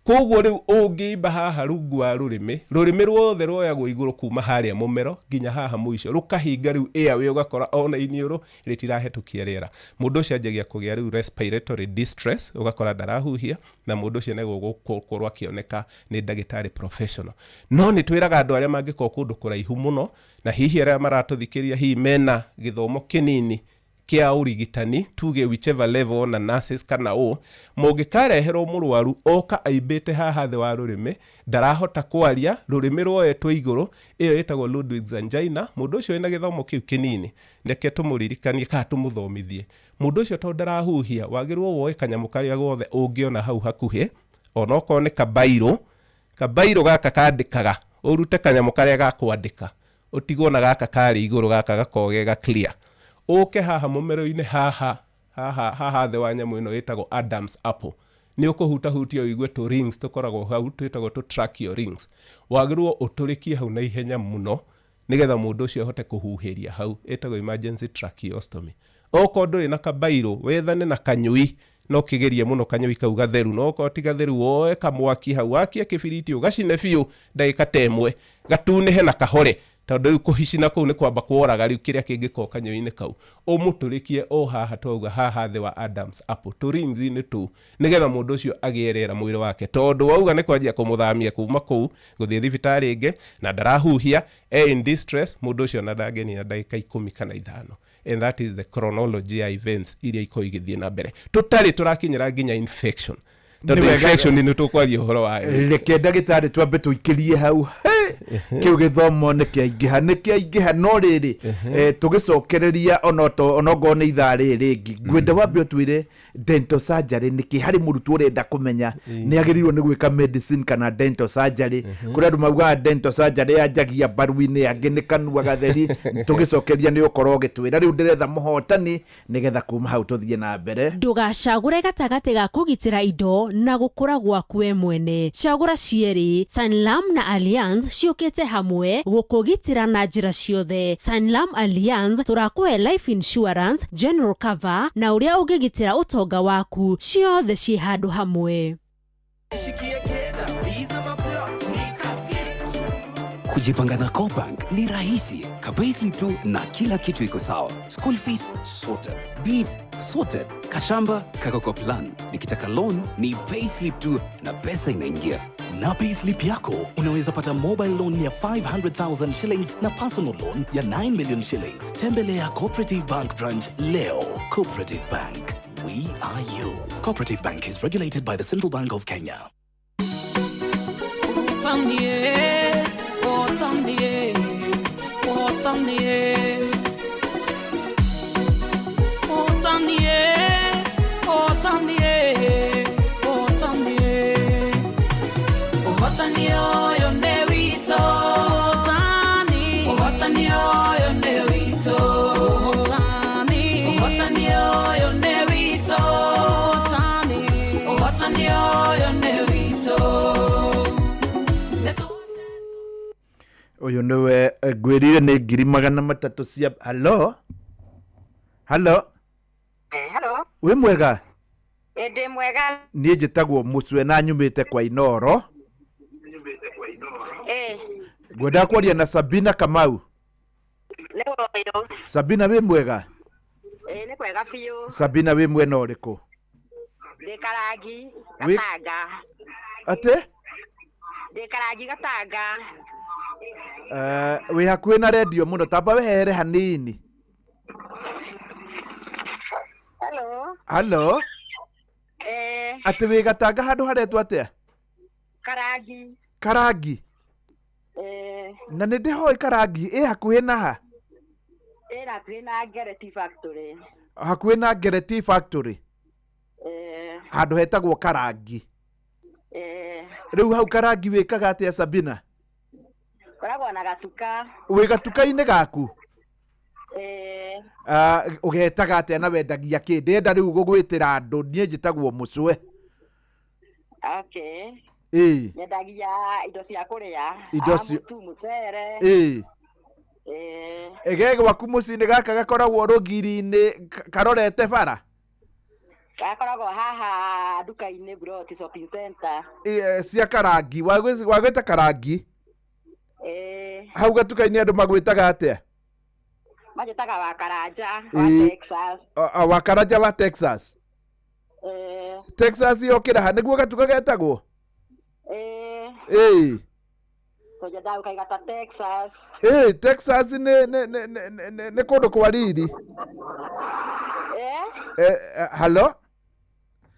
Koguo rĩu ũngĩimba haha rungu wa rũrĩmĩ, rũrĩmĩ ruothe rwoyagwo igũrũ kuma harĩa mũmero nginya haha mũico, rũkahinga rĩu airway, ũgakora ona iniũrũ rĩtirahetũkia rĩera. Mũndũ ũcio anjagia kũgĩa rĩu respiratory distress, ũgakora ndarahuhia, na mũndũ ũcio nĩegũkorwo akĩoneka nĩ ndagĩtarĩ professional. No nĩ twĩraga andũ arĩa mangĩkorwo kũndũ kũraihu mũno, na hihi arĩa maratũthikĩrĩria hihi mena gĩthomo kĩnini kĩa ũrigitani, tuge whichever level na nurses kana ũ, mũngĩkareherwo mũrwaru oka aimbĩte haha thĩ wa rũrĩmĩ, ndarahota kwaria, rũrĩmĩ rwoetwo igũrũ, ĩyo ĩtagwo Ludwig's angina, mũndũ ũcio wĩna gĩthomo kĩu kĩnini, reke tũmũririkanie kana tũmũthomithie. Mũndũ ũcio tondũ ndarahuhia, wagĩrĩirwo woe kanyamũ karĩa gothe ũngĩona hau hakuhĩ, onokorwo nĩ kabairũ, kabairũ gaka kandĩkaga, ũrute kanyamũ karĩa ga kwandĩka, ũtigwo na gaka karĩ igũrũ gaka gakorwo ge ga clear. Ũke haha mũmero-inĩ haha, haha, haha thĩ wa nyamũ ĩno ĩtagwo Adam's apple. Nĩ ũkũhutahutia ũigue tũ rings tũkoragwo hau, twĩtagwo tũ tracheal rings. Wagĩrĩirwo ũtũrĩkie hau na ihenya mũno, nĩgetha mũndũ ũcio ahote kũhuhĩria hau, ĩtagwo emergency tracheostomy. Okorwo ndũrĩ na kabairũ, wethane na kanyũi, no kĩgerie mũno kanyũi kau gatheru, no okorwo ti gatheru woe kamwaki hau, wakie kĩbiriti ũgacine biũ ndagĩka ta ĩmwe, gatunĩhe na kahore, tondũ rĩu kũhicina kũu nĩ kwamba kworaga rĩu kĩrĩa kĩngĩkorwo kanyũi-inĩ kau. Ũmũtũrĩkie o haha twauga haha thĩ wa Adam's apple, tũrings-inĩ tũu, nĩgetha mũndũ ũcio agĩe rĩera mwĩrĩ wake, tondũ wauga nĩ kwanjia kũmũthamia kuma kũu gũthiĩ thibitarĩ ĩngĩ na ndarahuhia, e in distress, mũndũ ũcio ona ndangĩnina ndagĩka 10 kana 5. And that is the chronology ya events iria ikoragwo igĩthiĩ na mbere, tũtarĩ tũrakinyĩra nginya infection, tondũ infection nĩ tũkwaria ũhoro wayo. Reke ndagĩtarĩ twambe tũikĩrie hau. Hey! Kĩu gĩthomo nĩ kĩaingĩha, nĩ kĩaingĩha, no rĩrĩ tũgĩcokereria onokorwo nĩ ithaa rĩrĩ rĩngĩ, ngwenda wambe ũtwĩre dental surgery nĩkĩ harĩ mũrutwo ũrenda kũmenya nĩ agĩrĩirwo nĩ gwĩka medicine kana dental surgery. Kũrĩ andũ maugaga dental surgery yanjagia mbaru-inĩ, angĩ nĩ kanua gatheri. Tũgĩcokeria nĩ ũkorwo ũgĩtwĩra. Rĩu ndĩretha mũhotani nĩgetha kuma hau tũthiĩ na mbere. Ndũgacagũre gatagatĩ ga kũgitĩra indo na gũkũra gwaku we mwene. Cagũra cierĩ. Sanlam na Allianz ciũkĩte hamwe gũkũgitĩra na njĩra ciothe. Sanlam Allianz tũrakũhe life insurance, general cover na ũrĩa ũngĩgitĩra ũtonga waku, ciothe ciĩ handũ hamwe. Kujipanga na CoBank ni rahisi. Ka-payslip tu na kila kitu iko sawa. School fees sorted. Bills sorted. Kashamba kako kwa plan. Nikitaka loan ni payslip tu na pesa inaingia. Na payslip yako unaweza pata mobile loan ya 500,000 shillings na personal loan ya 9 million shillings. Tembelea Cooperative Bank branch leo. Cooperative Bank. We are you. Cooperative Bank is regulated by the Central Bank of Kenya. Ũyũ nĩwe ngwĩrire nĩ 300,000 cia. Halo, halo. Hello. Wĩ mwega? Ndĩ mwega. Niĩ njĩtagwo Mũcwe na nyumĩte kwa Inoro. Ngwendaga kwaria na Sabina Kamau. Nĩ Sabina, wĩ mwega? Nĩ kwega biũ. Sabina, wĩ mwena ũrĩkũ? Ndĩ Karangi Gatanga. Atĩ? Ndĩ Karangi Gatanga. Wĩ hakuhĩ na redio mũno, tamba wehere hanini. Hello. Halo. Atĩ wĩ Gatanga handũ haretwo atĩa? Karangi. Karangi. Na nĩ ndĩhoĩ Karangi ĩ hakuhĩ na ha? Ĩ hakuhĩ na Ngereti Factory. Hakuhĩ na Ngereti Factory. Handũ hetagwo Karangi. Rĩu hau Karangi wĩkaga atĩa, Sabina? Koragwo na gatuka. Wĩ gatuka-inĩ gaku? Ũgetaga atĩa na wendagia kĩ? Ndĩrenda rĩu gũgwĩtĩra andũ, niĩ njĩtagwo Mũcwe. Okay. Ĩĩ. Nyendagia indo cia kũrĩa. Indo cia mũtu, mũcere. Ĩĩ. Ĩge gwaku mũciĩ-inĩ gaka gakoragwo rũgiri-inĩ karorete bara? Gakoragwo haha nduka-inĩ Broti Shopping Center. Cia Karangi, wagwĩta Karangi? Hau gatuka-inĩ andũ magwĩtaga atĩa? Manjĩtaga wa Karanja wa Texas. Wa Karanja wa Texas. Texas yokĩra ha nĩguo gatuka getagwo? Ĩĩ. Tũnyendaga gũkaiga ta Texas. Ĩĩ, Texas nĩ kũndũ kwa riri. Halo?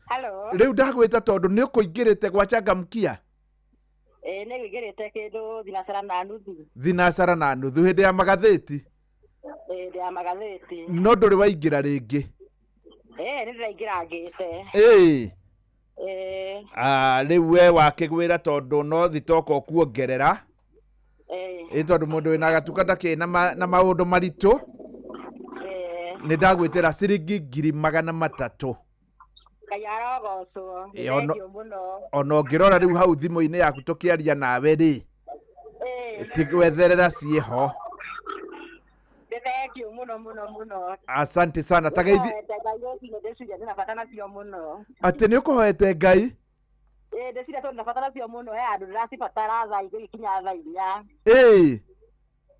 Halo. Rĩu ndagwĩta tondũ nĩ ũkũingĩrĩte gwa Changamkia. Nĩ ngũingĩrĩte kĩndũ thinacara na nuthu. Thinacara na nuthu hĩndĩ ya magathĩti? Hĩndĩ ya magathĩti. No ndũrĩ waingĩra rĩngĩ? Nĩ ndĩraingĩra ngĩte. Ĩĩ. Rĩu we wakĩgwĩra tondũ no thitoka ũkuongerera. Ĩĩ, tondũ mũndũ wĩna gatuka ndakĩrĩ na maũndũ maritũ. Nĩ ndagwĩtĩra ciringi 300,000. Ngai arogocwo. Nĩ thengiũ mũno. Ona ũngĩrora rĩu hau thimũ-inĩ yaku tũkĩaria nawe rĩ, ti gwetherera ciĩho. Nĩ thengiũ mũno mũno mũno. Asante sana. Tagaithi ndĩciria ndĩna bata nacio mũno. Atĩ nĩ ũkũhoete Ngai? Ĩĩ, ndĩciria tondũ ndĩna bata nacio mũno, he handũ ndĩracibatara thaa igĩrĩ kinya thaa inya. Ĩĩ.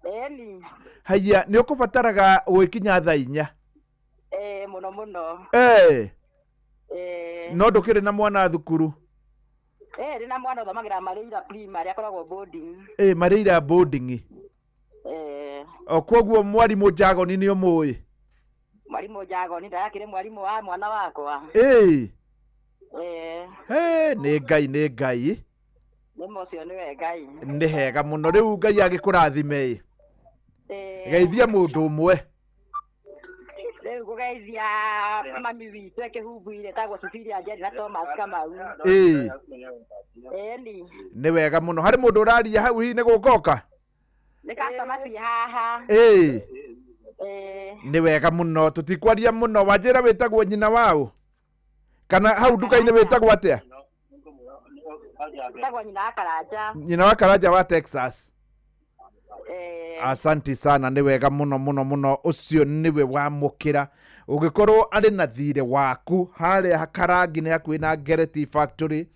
Ĩni. Haiya, nĩ ũkũbataraga gũgĩkinya thaa inya? Ĩĩ, mũno mũno. Ĩĩ. No ndũkĩrĩ na mwana thukuru? Ĩĩ, ndĩna mwana ũthomagĩra Marĩira Primary, akoragwo boarding. Ĩĩ, Marĩira boarding. O koguo mwarimũ Njagoni nĩ ũmũĩ? Mwarimũ Njagoni ndarakĩrĩ mwarimũ wa mwana wakwa. Ĩĩ. Nĩ Ngai, nĩ Ngai. Nĩma ũcio nĩwe Ngai. Nĩ hega mũno rĩu Ngai agĩkũrathime ĩ. Geithia mũndũ ũmwe. Rĩu ngũgeithia mami witũ ekĩhumbuire tagwo Cecilia Njeri na Thomas Kamau. Ĩĩ. Ĩni. Nĩ wega mũno. Harĩ mũndũ ũraria hau hihi nĩ gũkoka? Nĩ customer ciĩ haha. Ĩĩ. Ĩĩ. Nĩ wega mũno tũtikwaria mũno. Wanjĩra wĩtagwo nyina waũ? Kana hau nduka-inĩ wĩtagwo atĩa? Wĩtagwo nyina wa Karanja. Nyina wa Karanja wa Texas. Ĩĩ. Asanti sana, nĩ wega mũno mũno mũno. Ũcio nĩwe wamũkĩra. Ũngĩkorwo arĩ na thirĩ waku harĩa Karangi nĩ hakuhĩ na Ngereti Factory,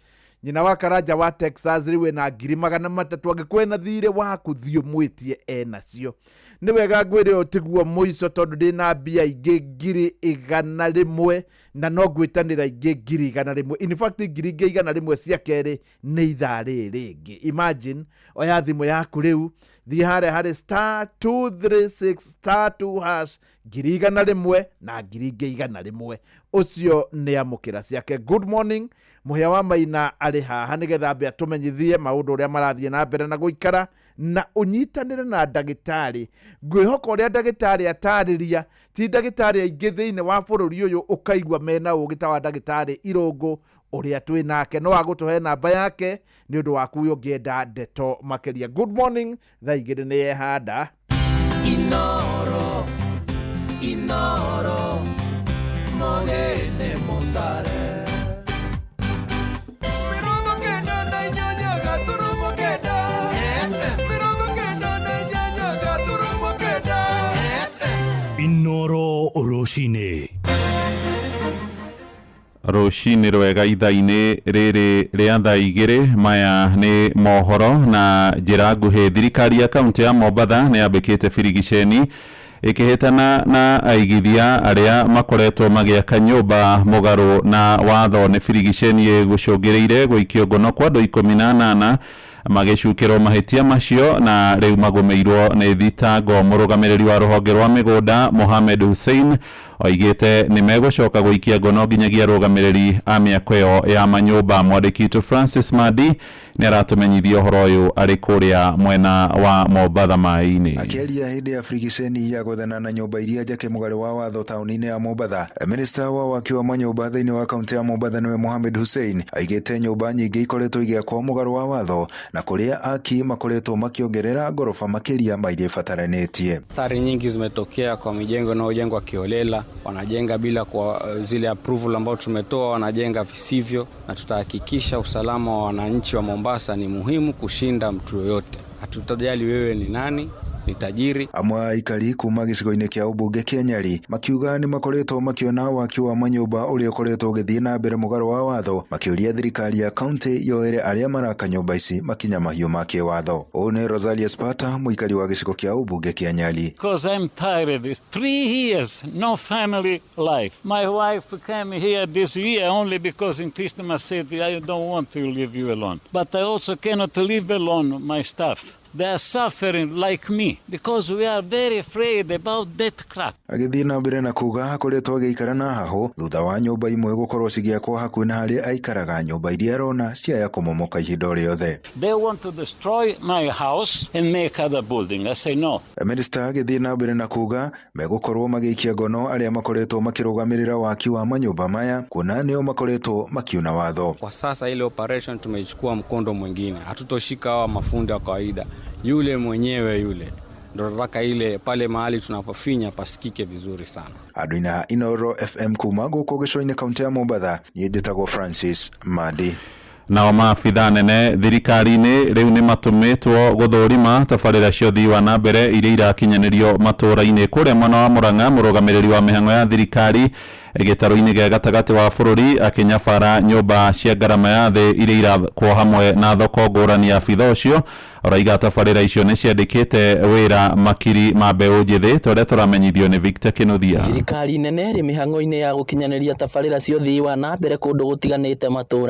nyina wa Karanja wa Texas rĩu ena 300,000. Angĩkorwo ena thirĩ waku thiĩ ũmwĩtie enacio. Nĩ wega ngwĩre ũyũ tiguo mũico tondũ ndĩna mbia ingĩ 100,000 na no ngwĩtanĩra ingĩ 100,000. In fact 100,000 cia kerĩ nĩ ithaa rĩrĩ rĩngĩ. Imagine, oya thimũ yaku rĩu thiĩ harĩa harĩ star 236 star 2 hash 100,000 na 100,000. Ũcio nĩ amũkĩra ciake. Good morning, Mũhĩa wa Maina arĩ haha nĩgetha ambe atũmenyithie maũndũ ũrĩa marathiĩ na mbere na gũikara na ũnyitanĩre na ndagĩtarĩ. Ngwĩhoka ũrĩa ndagĩtarĩ atarĩria ti ndagĩtarĩ aingĩ thĩinĩ wa bũrũri ũyũ ũkaigua mena ũgĩ ta wa ndagĩtarĩ Irũngũ ũrĩa twĩ nake. No agũtũhe namba yake nĩ ũndũ waku ũyũ ũngĩenda ndeto makĩria. Good morning, thaa 2 nĩ yehanda. Inoro, Inoro, mogene mutare. 98.9 FM. Inoro rũcinĩ. Rũcinĩ rwega ithaa-inĩ rĩrĩ rĩa thaa 2. Maya nĩ mohoro na njĩra nguhĩ. Thirikari ya kaunti ya Mombatha nĩ yambĩkĩte birigiceni ĩkĩhĩtana na aigithia arĩa makoretwo magĩaka nyũmba mũgarũ na watho. Nĩ birigiceni ĩgũcũngĩrĩire gũikio ngono kwa andũ 18 magĩcukĩrwo mahĩtia macio na rĩu magũmĩirwo nĩ thitango. Mũrũgamĩrĩri wa rũhonge rwa mĩgũnda Mohamed Hussein oigĩte nĩ megũcoka gũikia ngono nginyagia arũgamĩrĩri a mĩako ĩyo ya manyũmba. Mwandĩki witũ Francis Madi nĩ aratũmenyithia ũhoro ũyũ arĩ kũrĩa mwena wa Mombatha maĩ-inĩ. Akĩaria hĩndĩ ya birigiceni ya gwethana na nyũmba iria njake mũgarũ wa watho taũni-inĩ ya Mombatha, minista wa waki wa manyũmba thĩinĩ wa kaunti ya Mombatha nĩwe Mohamed Hussein aigĩte nyũmba nyingĩ ikoretwo igĩakwo mũgarũ wa watho na kũrĩa aki makoretwo makĩongerera ngoroba makĩria ma iria ibataranĩtie. Athari nyingi zimetokea kwa mijengo inayojengwa kiholela, wanajenga bila kwa zile approval ambao tumetoa, wanajenga visivyo, na tutahakikisha usalama wa wananchi wa Mombasa ni muhimu kushinda mtu yoyote. Hatutajali wewe ni nani, ni tajiri. Amwe aikari kuma gĩcigo-inĩ kĩa ũmbunge kĩa Nyali makiuga nĩ makoretwo makĩona waki wa manyũmba ũrĩa ũkoretwo ũgĩthiĩ na mbere mũgarũ wa watho, makĩũria thirikari ya kaunti yoere arĩa maraka nyũmba ici makinya mahiũ ma kĩwatho. Ũũ nĩ Rosalia Spata, mũikari wa gĩcigo kĩa ũmbunge kĩa Nyali. Because I'm tired. It's 3 years, no family life. My wife came here this year only because in Christmas said, I don't want to leave you alone. But I also cannot leave alone my staff. They are suffering like me because we are very afraid about that crack. Agĩthiĩ na mbere na kuga akoretwo agĩikara na hahũ thutha wa nyũmba imwe gũkorwo cigĩakwo hakuhĩ na harĩa aikaraga, nyũmba iria arona ciaya kũmomoka ihinda o rĩothe. They want to destroy my house and make other building. I say no. Minista agĩthiĩ na mbere na kuga megũkorwo magĩikia ngono arĩa makoretwo makĩrũgamĩrĩra waki wa manyũmba maya kuona nĩo makoretwo makiuna watho. Kwa sasa ile operation tumeichukua mkondo mwingine, hatutoshika hawa mafundi wa kawaida, yule mwenyewe yule ndo nataka ile pale mahali tunapofinya pasikike vizuri sana. Andũ Inoro FM kuma gũkũ gĩcũa-inĩ kaunti ya Mombatha, niĩ njĩtagwo Francis Madi. Nao maabitha nene thirikari-inĩ rĩu nĩ matũmĩtwo gũthũrima tabarĩra cia ũthii wa na mbere iria irakinyanĩrio matũũra-inĩ. Kũrĩa mwena wa Murang'a, mũrũgamĩrĩri wa mĩhang'o ya thirikari gĩtarũ-inĩ gĩa gatagatĩ wa bũrũri akĩnyabara nyũmba cia ngarama ya thĩ iria irakwo hamwe na thoko ngũrani. Abitha ũcio oraiga tabarĩra icio nĩ ciandĩkĩte wĩra makiri ma mbeũ njĩthĩ ta ũrĩa tũramenyithio nĩ Victor Kĩnuthia. Thirikari nene ĩrĩ mĩhang'o-inĩ ya gũkinyanĩria tabarĩra cia ũthii wa na mbere kũndũ gũtiganĩte matũũra.